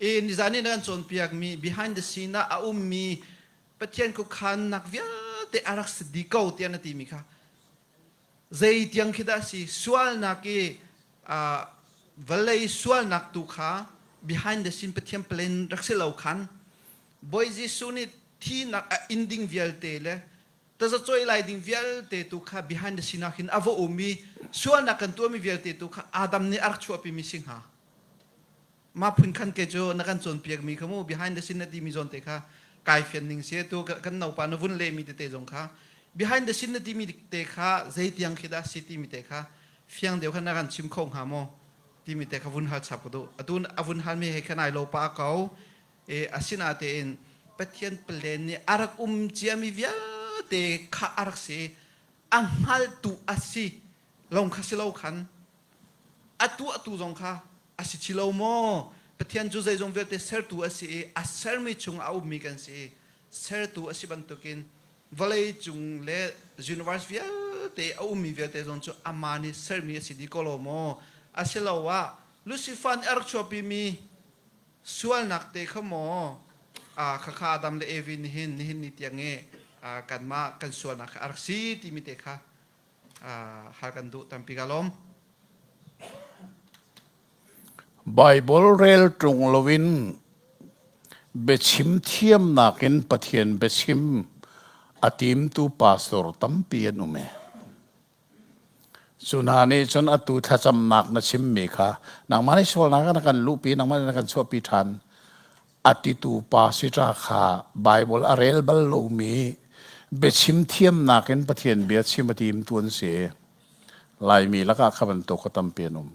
e nizan nih na kan cawnpiakmi behind the scene ah a ummi Pathian khuakhannak vialte a rak si dih ko tiah na timi kha zei tiang khi dah si sualnak i vawlei sualnak tu kha behind the scene Pathian plan rak si lo khan Bawi Jesuh nih thinak a inn ding vialte le tazacuai lai ding vialte tu kha behind the scene ah khin a va um i sualnak kan tuahmi vialte tu kha Adam nih a rak chuahpimi si hnga. Mah phun khan ke cu na kan cawnpiakmi kha mu behind the scene na timi zawn te kha kai fian ning si tu kan naupa na vun lehmi tete zong kha behind the scene na timi te kha zeitiang khi dah si timi te kha fiang deuh khan na kan chim kho hnga maw timi te kha vun hal chap ka duh atu a vun halmi he khan ai lo pa ko E asinatein Pathian plan nih a rak um ciami vialte kha a rak si. A hngaltu a si lawng kha si lo khan a tuahtu zong kha a si chi lo maw? Pathian cu zeizong vialte sertu a si i a sermi chung a ummi kan si i sertu a si bantukin vawlei cung le universe vialte a ummi vialte zong cu amah nih sermi a si dih ko lo maw? Asiloah Lucifer nih a rak chuahpimi Sualnak te kha maw khakha Adam le Evi nihin nihin ni tiang i kanmah kan sualnak kha a rak si timi te kha hal kan duh tampi ka lawm. Bible rel ṭung loin biachim thiamnak in Pathian biachim a timtu pastor tampi an um e. Cu hna nih cun atu thlacamnak na chimmi kha nangmah nih sualnak ah na kan luhpi, nangmah nih na kan chuahpi ṭhan. A titu pa sitra kha Baibal a rel bal lomi biachim thiamnak in Pathian bia chim a timtu an si. Laimi lakah kha bantuk a tampi an um.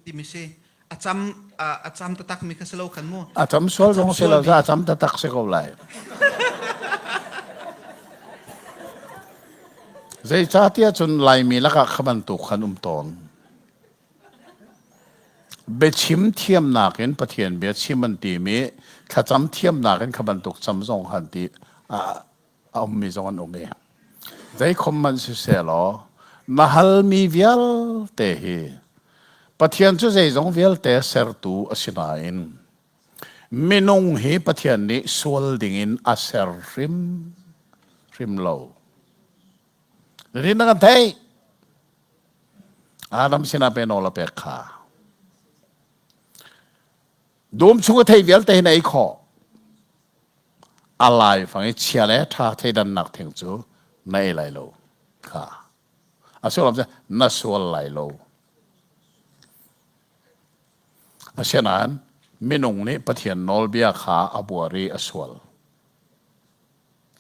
Timi si a cam a cam taktak mi kha si lo khan mu. A cam sual zong si lo a cam taktak si ko lai. Zeicahtiah cun Laimi lakah kha bantuk khan um tawn. Biachim thiamnak in Pathian bia chim an timi thlacam thiamnak in kha bantuk cam zong han ti a ummi zong an um i zeikhom hmanh siseh law na halmi vialte hi Pathian cu zeizong vialte sertu a si nain minung hi Pathian nih sual dingin a ser hrim hrim lo. Rin na kan theih. Adam sinah pe nawl a pek kha. Dum chung a thei vialte hin ei khawh. A lai fang i chia le ṭha theidannak thing cu na ei lai lo kha. A sullam cu na sual lai lo. Asinain minung nih Pathian nawlbia kha a buar i a sual.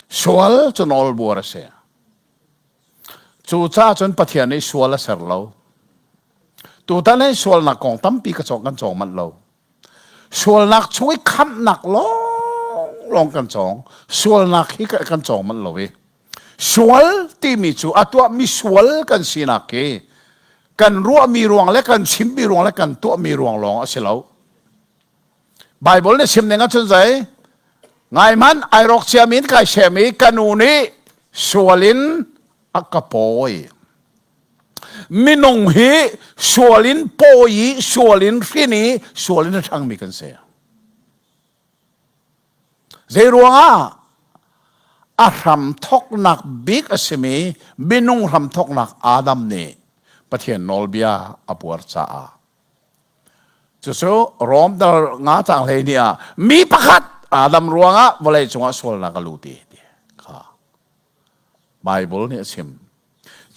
Sual cu nawlbuar a si. Cucaah cun Pathian nih sual a ser lo. Tutan hi sualnak kong tampi ka cawng kan cawng manh lo. Sualnak chung i khamhnak lawnglawng kan cawng. Sualnak hi kan cawng manh lo i. Sual timi cu a tuahmi sual kan sinak hi kan ruahmi ruang le kan chimmi ruang le kan tuahmi ruang lawng a si lo. Bible nih chim ning ahcun zei ngai hmanh ai rawk ciami in kai sem i ka nu nih sual in a ka pawi. Minung hi sual in pawi i sual in hrin i sual in a ṭhangmi kan si. Zei ruangah a hram thoknak bik a simi minung hram thoknak Adam nih Pathian nawlbia a buar caah cucu Rom dal nga cang hlei ni ah mi pakhat Adam ruangah vawlei cungah sualnak a lut i kha Bible nih a chim.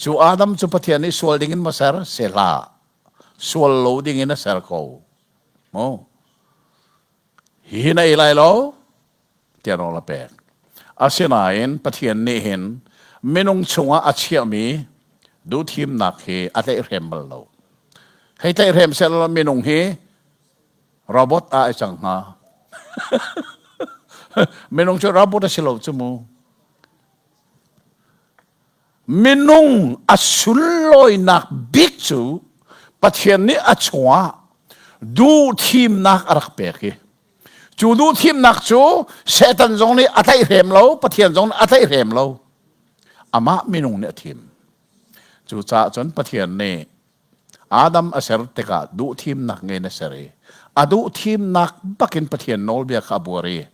Cu Adam cu Pathian nih sual dingin maw ser? Se hlah. Sual lo dingin a ser ko. Mu. Hihi na ei lai lo tiah nawl a pek. Asinain Pathian nih hin minung chungah a chiahmi duhthimnak hi a tlaihhrem bal lo. Hei tlaihhrem sehlaw minung hi robot ah ai cang hnga. minung cu robot a si lo cu mu. Minung a sunlawinak bik cu Pathian nih a chungah duhthimnak a rak pek i cu duhthimnak cu Satan zong nih a tlaihhrem lo, Pathian zong nih a tlaihhrem lo. Amah minung nih a thim. Cucaah cun Pathian nih Adam a ser tikah duhthimnak ngei in a ser i a duhthimnak bakin Pathian nawlbia kha a buar i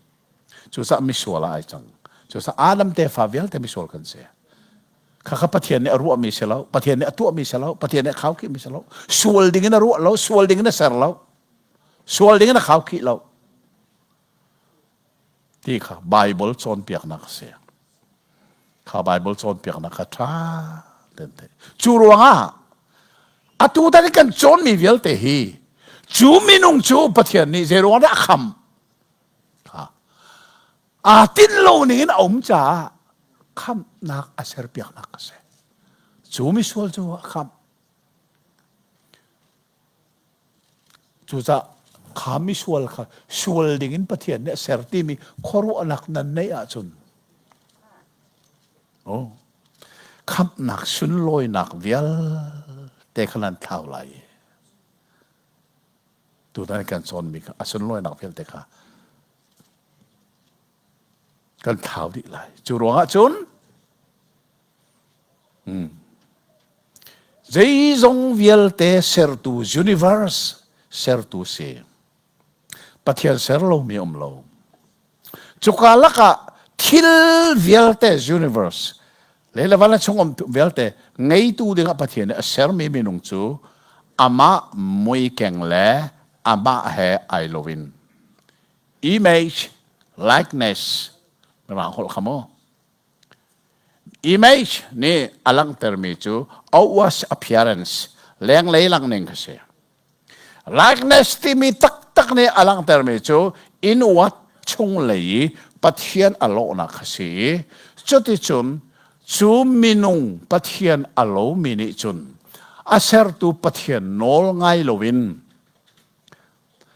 Cucaah misual ah ai cang. Cucaah Adam tefa vialte misual kan si. Khakha Pathian nih a ruahmi si lo, Pathian nih a tuahmi si lo, Pathian nih a khaukhihmi si lo. Sual ding in a ruah lo, sual ding in a ser lo. Sual ding in a khaukhih lo. Ti kha Bible cawnpiaknak a si. Kha Bible cawnpiaknak kha ṭha ten theih. Cu ruangah atu tan kan cawnmi vialte hi cu minung cu Pathian nih zei ruangah dah a khamh? Aa tinh lo ning in a um caah khamhnak a serpiaknak a si. Cu misual cu a khamh. Cucaah kha misual kha sual ding in Pathian nih a ser timi khuaruahnak nan neih ahcun oh, khamhnak sunlawinak vialte kha nan thlau lai. Tutan kan cawnmi kha a sunlawinak vialte kha kan thlau dih lai. Cu ruangah cun hmm, zeizong vialte sertu universe sertu si. Pathian ser lomi um lo. Cuka lakah thil vialte universe le le van chung um vialte ngeitu dingah Pathian nih a sermi minung cu amah muikeng le amah he ai loin image likeness mirang holh kha mu. Image nih a langhtermi cu outward appearance, lenglei langning kha si. Likeness timi taktak nih a langhtermi cu inward chunglei i Pathian a lawhnak kha si i cuticun cu minung Pathian a lomi nih cun a sertu Pathian nawl ngai loin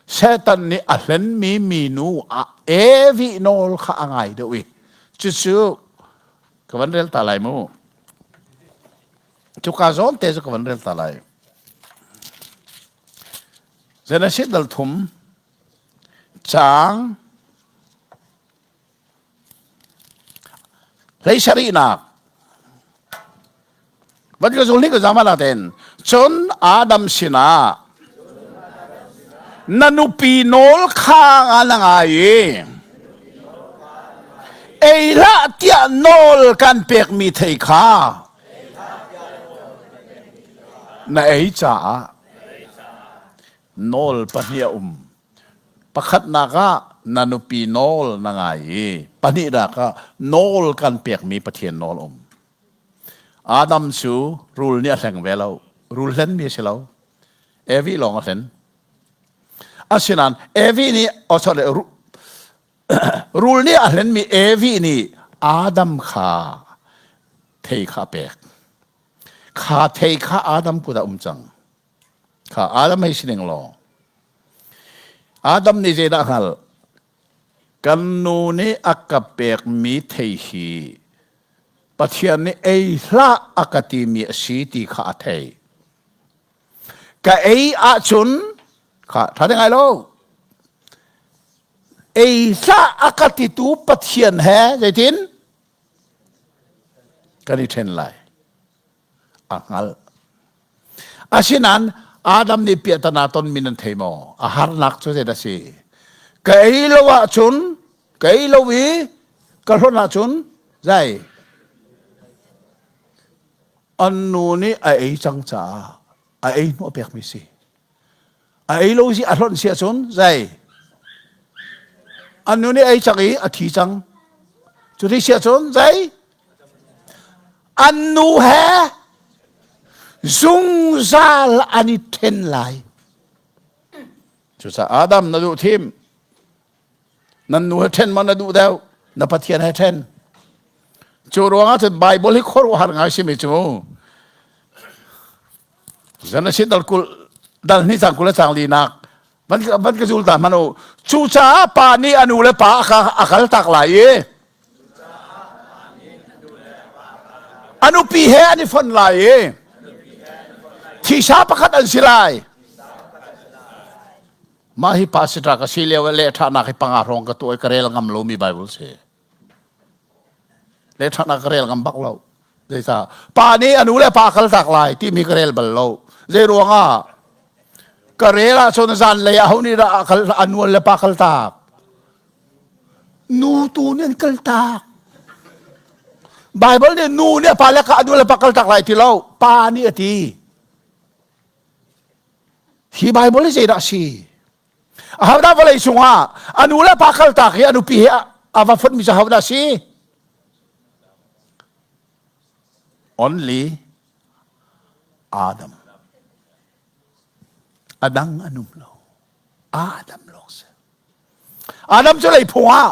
Satan nih a hlenmi minu a Evi nawl kha a ngai deuh i cucu ka van rel ta lai mu. Cuka zawn te cu ka van rel ta lai. Genesis dal thum caang Hlei sarihnak van ka zul ni ka zama la ten cun Adam sinah na nupi nawl kha nga na ngai i ei hlah tiah nawl kan pekmi thei kha na ei caah nawl pahnih a um Pakhatnak ah na nupi nawl na ngai i pahnihnak ah nawl kan pekmi Pathian nawl um. Adam cu rul nih a hleng ve lo. Rul hlenmi a si lo. Evi lawng a hlen. Asinain Evi nih oh sorry, rul nih a hlenmi Evi nih Adam kha thei kha a pek. Kha thei kha Adam kut ah um cang. Kha Adam hei si ning law Adam nih zeidah hngalh? Kan nu nih a ka pekmi thei hi Pathian nih ei hlah a ka timi a si ti kha a thei. Ka ei ahcun kha ṭha te ngai lo. Ei hlah a ka titu Pathian he zeitin kan i ṭhen lai. A hngalh. Asinain Adam nih piahtana tonmi nan thei maw? A harnak cu zeidah a si? Ka ei lo ahcun, ka ei lo i ka hlonh ahcun zei? An nu nih a ei cang caah a ei hnu a pekmi si. A ei lo si a hlonh si ahcun zei? An nu nih ei cang i a thi cang. Cu ti si ahcun zei? An nu he zungzal an i ṭhen lai. Cucaah Adam na duh thim. Nan nu he ṭhen maw na duh deuh? Na Pathian he ṭhen. Cu ruangah cun Bible hi khuaruahhar ngai simi cu Genesis dal kul dal hnih cang kul le cang linak van van ka zul ta hmanh u. Cucaah pa nih a nu le pa a a kal tak lai i a nupi he an i fon lai i thisa pakhat an si lai. Mah hi pastor ka si lio le ṭhanak hi panga hrawng ka tuah i ka rel ngam lomi Bible si. Le ṭhanak ka rel ngam bak lo. Zeicah pa nih a nu le pa kal tak lai timi ka rel bal lo. Zei ruangah ka rel ahcun zanlei ah ho nih dah a kal a nual le pa kal tak. Nu tu nih an kal tak. Bible nih nu nih a pa le ka a nu le pa kal tak lai ti lo. Pa nih a ti. Hi Bible hi zeidah a si? Ahodah vawlei cungah a nu le pa kaltak hi a nupi he a va fonhmi cu ahodah a si? Only Adam. A dang an um lo. Adam lawng si. Adam cu leiphung ah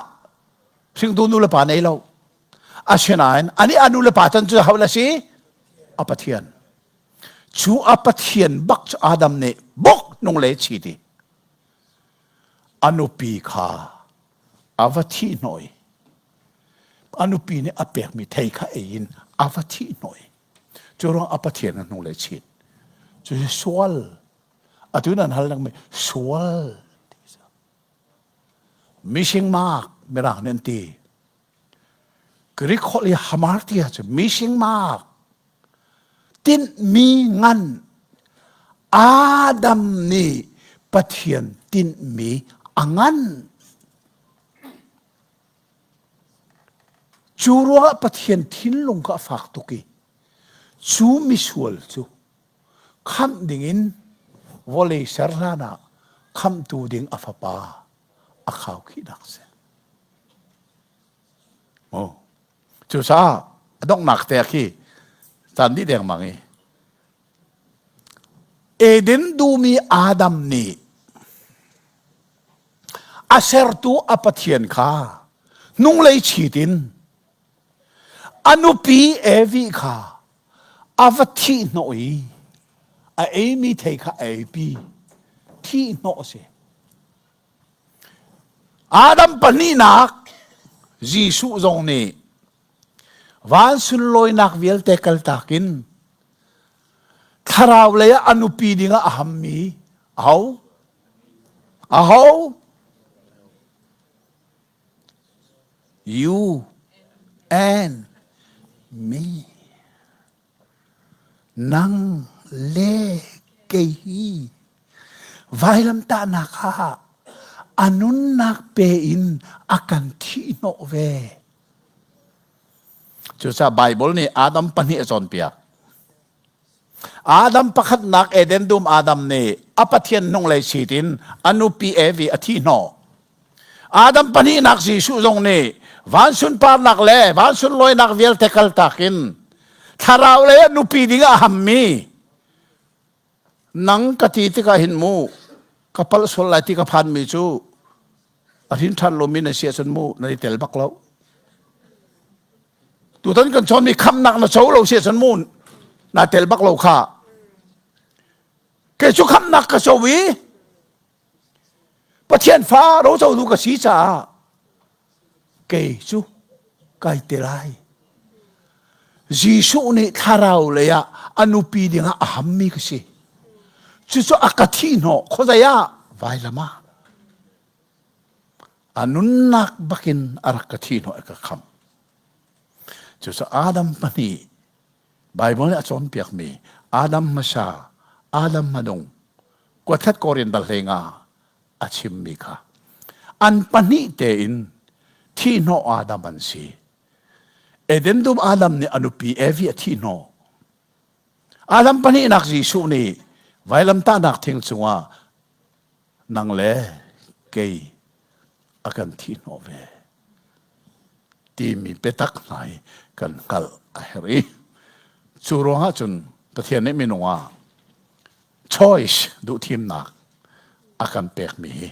hringtu nu le pa nei lo. Asinain ani a nu le pa can cu ahodah si? A Pathian. Cu a Pathian bak cu Adam nih bok nung le chi ti. A nupi kha a va thih hnawh i a nupi nih a pekmi thei kha ei in a va thih hnawh i cu ruang a Pathian a hnung le chin. Cu hi sual. Atu nan hal lengmang sual. Mising mak mirang nih an ti. Greek holh i hamartia cu mising mak tinhmi ngan Adam nih Pathian tinhmi a ngan. Cu ruangah Pathian thinlung kha a fak tuk i cu misual cu khamh dingin vawlei ser hlan ah khamhtu ding a fapa a khaukhihnak si. Oh. Cucaah. A donghnak te khi caan dih dengmang i Eden dum i Adam nih a sertu a Pathian kha hnunglei chit in a nupi Evi kha a va thih hnawh i a eimi thei kha a eipi. Thih hnawh a si. Adam pahnihnak Jesuh zong nih van sunlawinak vialte kaltak in thlarau lei ah a nupi dingah a hammi aho? Aho? You and me. Nang le kei hi vailamtahnak ah a nunnak pe in a kan thihhnawh ve. Cucaah Baibal nih Adam pahnih a cawnpiak. Adam pakhatnak Eden dum Adam nih a Pathian hnunglei sit in a nupi Evi a thihhnawh. Adam pahnihnak Jesuh zong nih van sunparnak le van sunlawinak vialte kaltak in thlarau lei ah nupi ding ah a hammi nang ka ti tikah hin mu ka palh sual lai ti ka phanmi cu a hrin ṭhan lomi na si ahcun mu na i tel bak lo. Tutan kan cawnmi khamnak na co lo si ahcun mu naa tel bak lo kha. Kei cu khamnak ka co i Pathian fa rocotu ka si caah kei cu kai te lai. Jesuh nih thlarau lei ah a nupi dingah a hammi ka si. Cucu a ka thih hnawh khuazei ah vailam ah. A nunnak bakin a rak ka thih hnawh i ka khamh. Cucu Adam pahnih Baibal nih a cawnpiakmi Adam hmasa, Adam hmanung, kuathat Korin dal hleinga a chimmi kha an pahnih tein thihhnawh Adam an si. Eden dum Adam nih a nupi Evi a thihhnawh. Adam pahnihnak Jesuh nih vailamtahnak thing cungah nang le kei a kan thihhnawh ve timi biatak hna hi kan hngalh a herh i cu ruangah cun Pathian nih minung ah choice duhthimnak a kan pekmi hi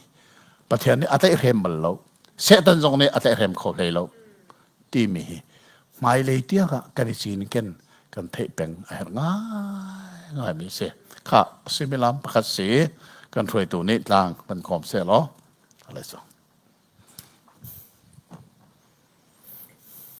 Pathian nih a tlaihhrem bal lo Satan zong nih a tlaihhrem kho hlei lo timi hi hmailei tiang ah kan i cinken kan theih peng a herh ngaingaimi si kha suimilam pakhat si kan hruaitu nih tlang kan kawm seh law.